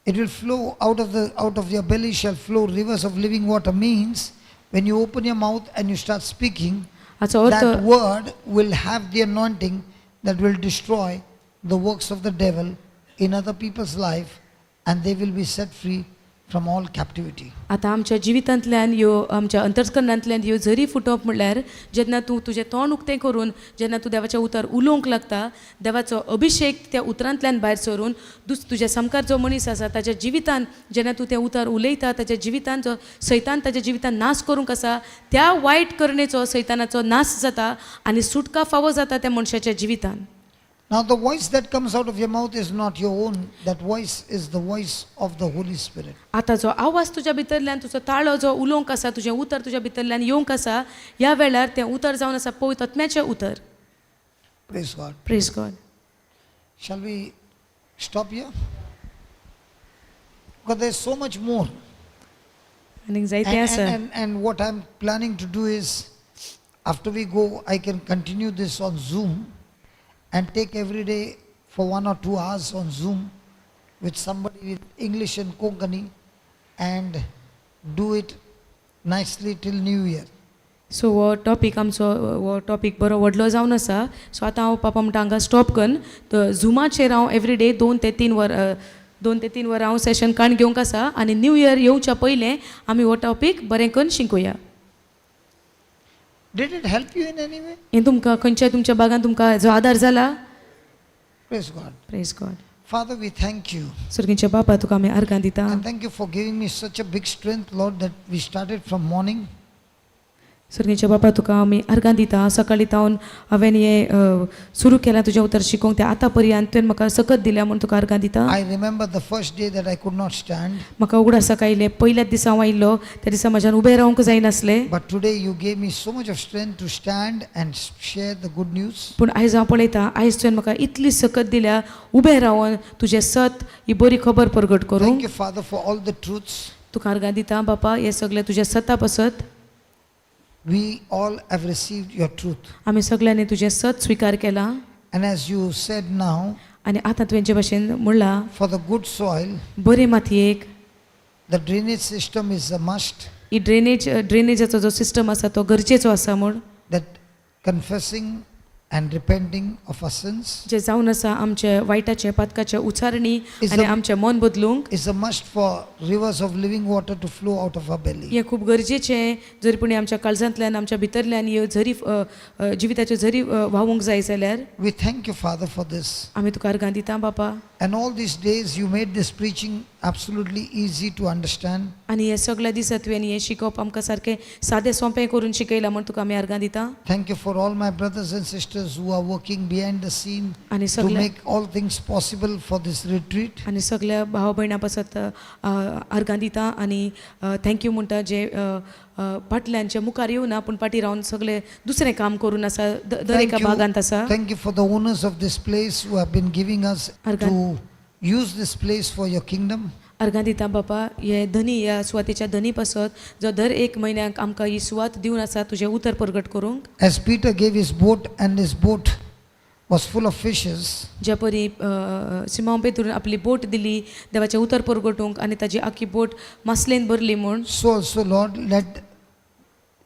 It will flow out of your belly shall flow rivers of living water means when you open your mouth and you start speaking, हाचो अर्थ that word will have the anointing that will destroy the works of the devil in other people's life, and they will be set free from all captivity. आतां आमच्या जिवितांतल्यान ह्यो, आमच्या अंतस्करणांतल्यान ह्यो झरी फुटप म्हणल्यार जेन्ना तूं तुजें तोंड उक्तें करून जेन्ना तूं देवाचें उतर उलोवंक लागता, देवाचो अभिशेक त्या उतरांतल्यान भायर सरून तुज्या सामकार जो मनीस आसा ताच्या जिवितान जेन्ना तूं तें उतर उलयता, ताच्या जिवितान जो सैतान ताच्या जिवितान नाश करूंक आसा त्या वायट करणेचो सैतानाचो नाश जाता आनी सुटका फावो जाता त्या मनशाच्या जिवितान. Now the voice that comes out of your mouth is not your own. That voice is the voice of the Holy Spirit. आतां जो आवाज तुज्या भितरल्यान, तुजो ताळो जो उलोवंक आसा, तुजें उतर तुज्या भितरल्यान येवंक आसा, ह्या वेळार तें उतर जावन आसा पवित्र आत्म्याचें उतर. Praise God. Praise God. Shall we stop here? Because there's so much more. आनीक जायतें And, आसा. and what I'm planning to do is, after we go, I can continue this on Zoom and take every day for 1 or 2 hours on Zoom with somebody with English and Konkani and do it nicely till New Year. So हो topic आमचो, हो topic बरो व्हडलो जावन आसा. So आतां हांव पापा म्हणटा हांगा स्टॉप कन्न झुमाचेर हांव एवरी डे 2 ते 3 वर, 2 ते 3 वरां हांव सेशन काडून घेवंक आसा आनी न्यू इयर येवच्या पयलें आमी हो टॉपीक बरें करून शिकूया. Did it help you in any way? हें तुमकां खंयच्याय तुमच्या भागान तुमकां जो आदार जाला? Praise God. Praise God. Father, we thank you. सर्गीच्या बापा, तुका आमी आर्गां दिता. And thank you for giving me such a big strength, Lord, that we started from morning. सर्गीच्या बापा, तुका आमी आर्गां दिता. सकाळीं तावन हांवें हें सुरू केलां तुजें उतर शिकोवंक तें आतां पर्यंत तुवें म्हाका सकत दिल्या म्हूण तुका आर्गां दिता. I remember the first day that I could not stand, म्हाका उगडास आयले पयल्याच दिसा हांव आयिल्लो त्या दिसा म्हज्यान उबें रावंक जायनासलें. but today you gave me so much of strength to stand and share the good news. पूण आयज हांव पळयतां, आयज तुवें म्हाका इतली सकत दिल्या उबें रावन तुजें सत ही बरी खबर परगट Thank करूंक. you, Father, for all the truths. तुका आर्गां दिता बापा हे सगळें तुज्या सता पासत. We all have received your truth. आमी सगळ्यांनी तुजें सत स्विकार केलां. And as you said now, आनी आतां तुवें जे भाशेन म्हणलां, for the good soil, बरे मातयेक the drainage system is a must. ही ड्रेनेज ड्रेनेजाचो जो सिस्टम आसा तो गरजेचो आसा म्हूण, That confessing and repenting of our sins जे जावन आसा आमचे वायटाचे पातकाचे उचारणी Is आनी आमचें मन बदलूंक is a must for rivers of living water to flow out of our belly. हें खूब गरजेचें जर पूण आमच्या काळजांतल्यान, आमच्या भितरल्यान ह्यो झरी अ, अ, जिविताच्यो झरी व्हांवूंक जाय जाल्यार. We thank you, Father, for this. आमी तुका आर्गां दिता बापा. And all these days you made this preaching absolutely easy to understand. आनी हे सगळ्या दिसा तुवें हें शिकोवप आमकां सारकें सादें सोंपें करून शिकयलां म्हूण तुका आमी आर्गां दिता. Thank you for all my brothers and sisters who are working behind the scene आनी to सगळ्या make all things possible for this retreat. आनी सगळ्या भाव भयणां पासत आर्गां दिता आनी thank you म्हणटा जे अ, अ, फाटल्यान जे मुखार येवना पूण फाटीं रावन सगळे दुसरें काम करून आसा दर Thank एका भागांत आसा. Thank you for the owners of this place who have been giving us Argan. To use this place for your kingdom. आर्गां दिता बापा हे धनी, ह्या सुवातेच्या धनी पासत जो दर एक म्हयन्याक आमकां ही सुवात दिवन आसा तुजें उतर परगट करूंक. As Peter gave his boat and his boat was full of fishes, ज्या परी सिमांव पेद्रून आपली बोट दिली देवाचें उतर परगटूंक आनी ताजी आख्खी बोट मासलेन भरली म्हूण, so also, Lord, let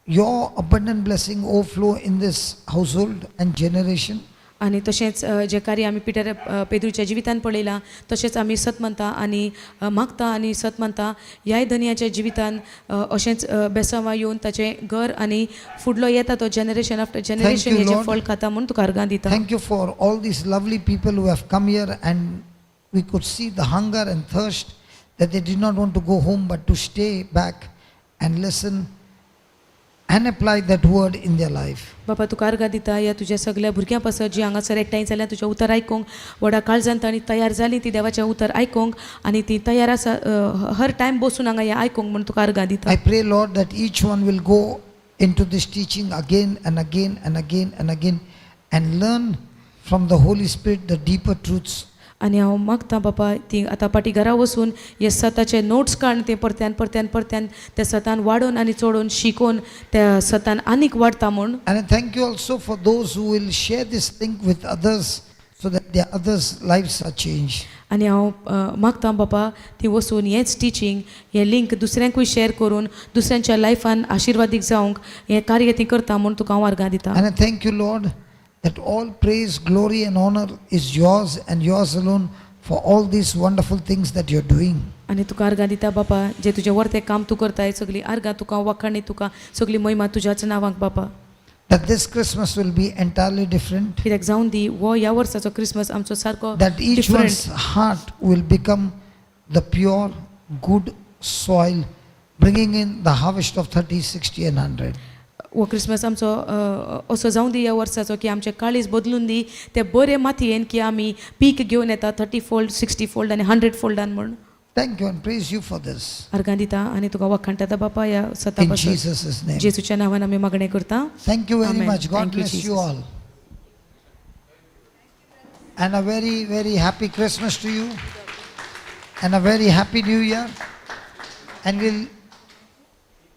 your abundant blessing overflow in this household and generation. आनी तशेंच जें कार्य आमी पिटर पेद्रूच्या जिवितान पळयलां तशेंच आमी सत मानता आनी मागता आनी सत मानता ह्याय धनयाच्या जिवितान अशेंच बेसांवां येवन ताचें घर आनी फुडलो येता तो जनरेशन आफ्टर जनरेशन you, हेजें Lord. फळ खाता म्हूण तुका अर्गां दिता. Thank you for all these lovely people who have come here, and we could see the hunger and thirst that they did not want to go home but to stay back and listen and apply that word in their life. बाबा तुका अर्गां दिता ह्या तुज्या सगल्या भुरग्यां पासत जी हांगासर एकठांय जाल्या तुजें उतर आयकूंक व्हडा काळजान तांणी तयार जालीं ती देवाचें उतर आयकूंक आनी ती तयार आसा हर टायम बसून हांगा हें आयकूंक म्हूण तुका अर्गां दिता. I pray, Lord, that each one will go into this teaching again and again and again and again and learn from the Holy Spirit the deeper truths. आनी हांव मागता बाबा ती आतां पाटी घरा वचून हे सताचे नोट्स काडून ते परत्यान परत्यान परत्यान त्या सतान वाडोवन आनी चडोवन शिकोवन त्या सतान आनीक वाडटा म्हूण. And I thank you also for those who will share this link with others so that their others' lives are changed. आनी हांव मागता बाबा ती वचून हेंच टिचींग हें लिंक दुसऱ्यांकूय शेअर करून दुसऱ्यांच्या लायफान आशिर्वादीक जावंक हें कार्य ती करता म्हूण तुका हांव अर्गां दिता. And I thank you, Lord, that all praise, glory, and honor is yours and yours alone for all these wonderful things that you're doing. आनी तुका अर्गां दिता बापा जें तुजें वर्तें काम तूं करताय सगळीं अर्गां तुका वाखाणी तुका सगळी महिमा तुज्याच नांवाक बापा. That this Christmas will be entirely different. कित्याक जावन दी हो ह्या वर्साचो क्रिसमस आमचो सारको That each different. one's heart will become the pure, good soil, bringing in the harvest of 30, 60, and 100. हो क्रिसमस आमचो असो जावं दी ह्या वर्साचो की आमचें काळीज बदलून दी ते बरे मातयेन की आमी पीक घेवन येता 30 फोल्ड 60 फोल्ड आनी 100 फोल्डान म्हूण. Thank you and praise you for this. अर्गां दिता आनी तुका वखाणटा बापा ह्या सता In पासून Jesus' name. जेजूच्या नांवान आमी मागणें करता. Thank you very Amen. much. God Thank you, bless you Jesus. all. And a very, very happy Christmas to you. And a very happy New Year. And we'll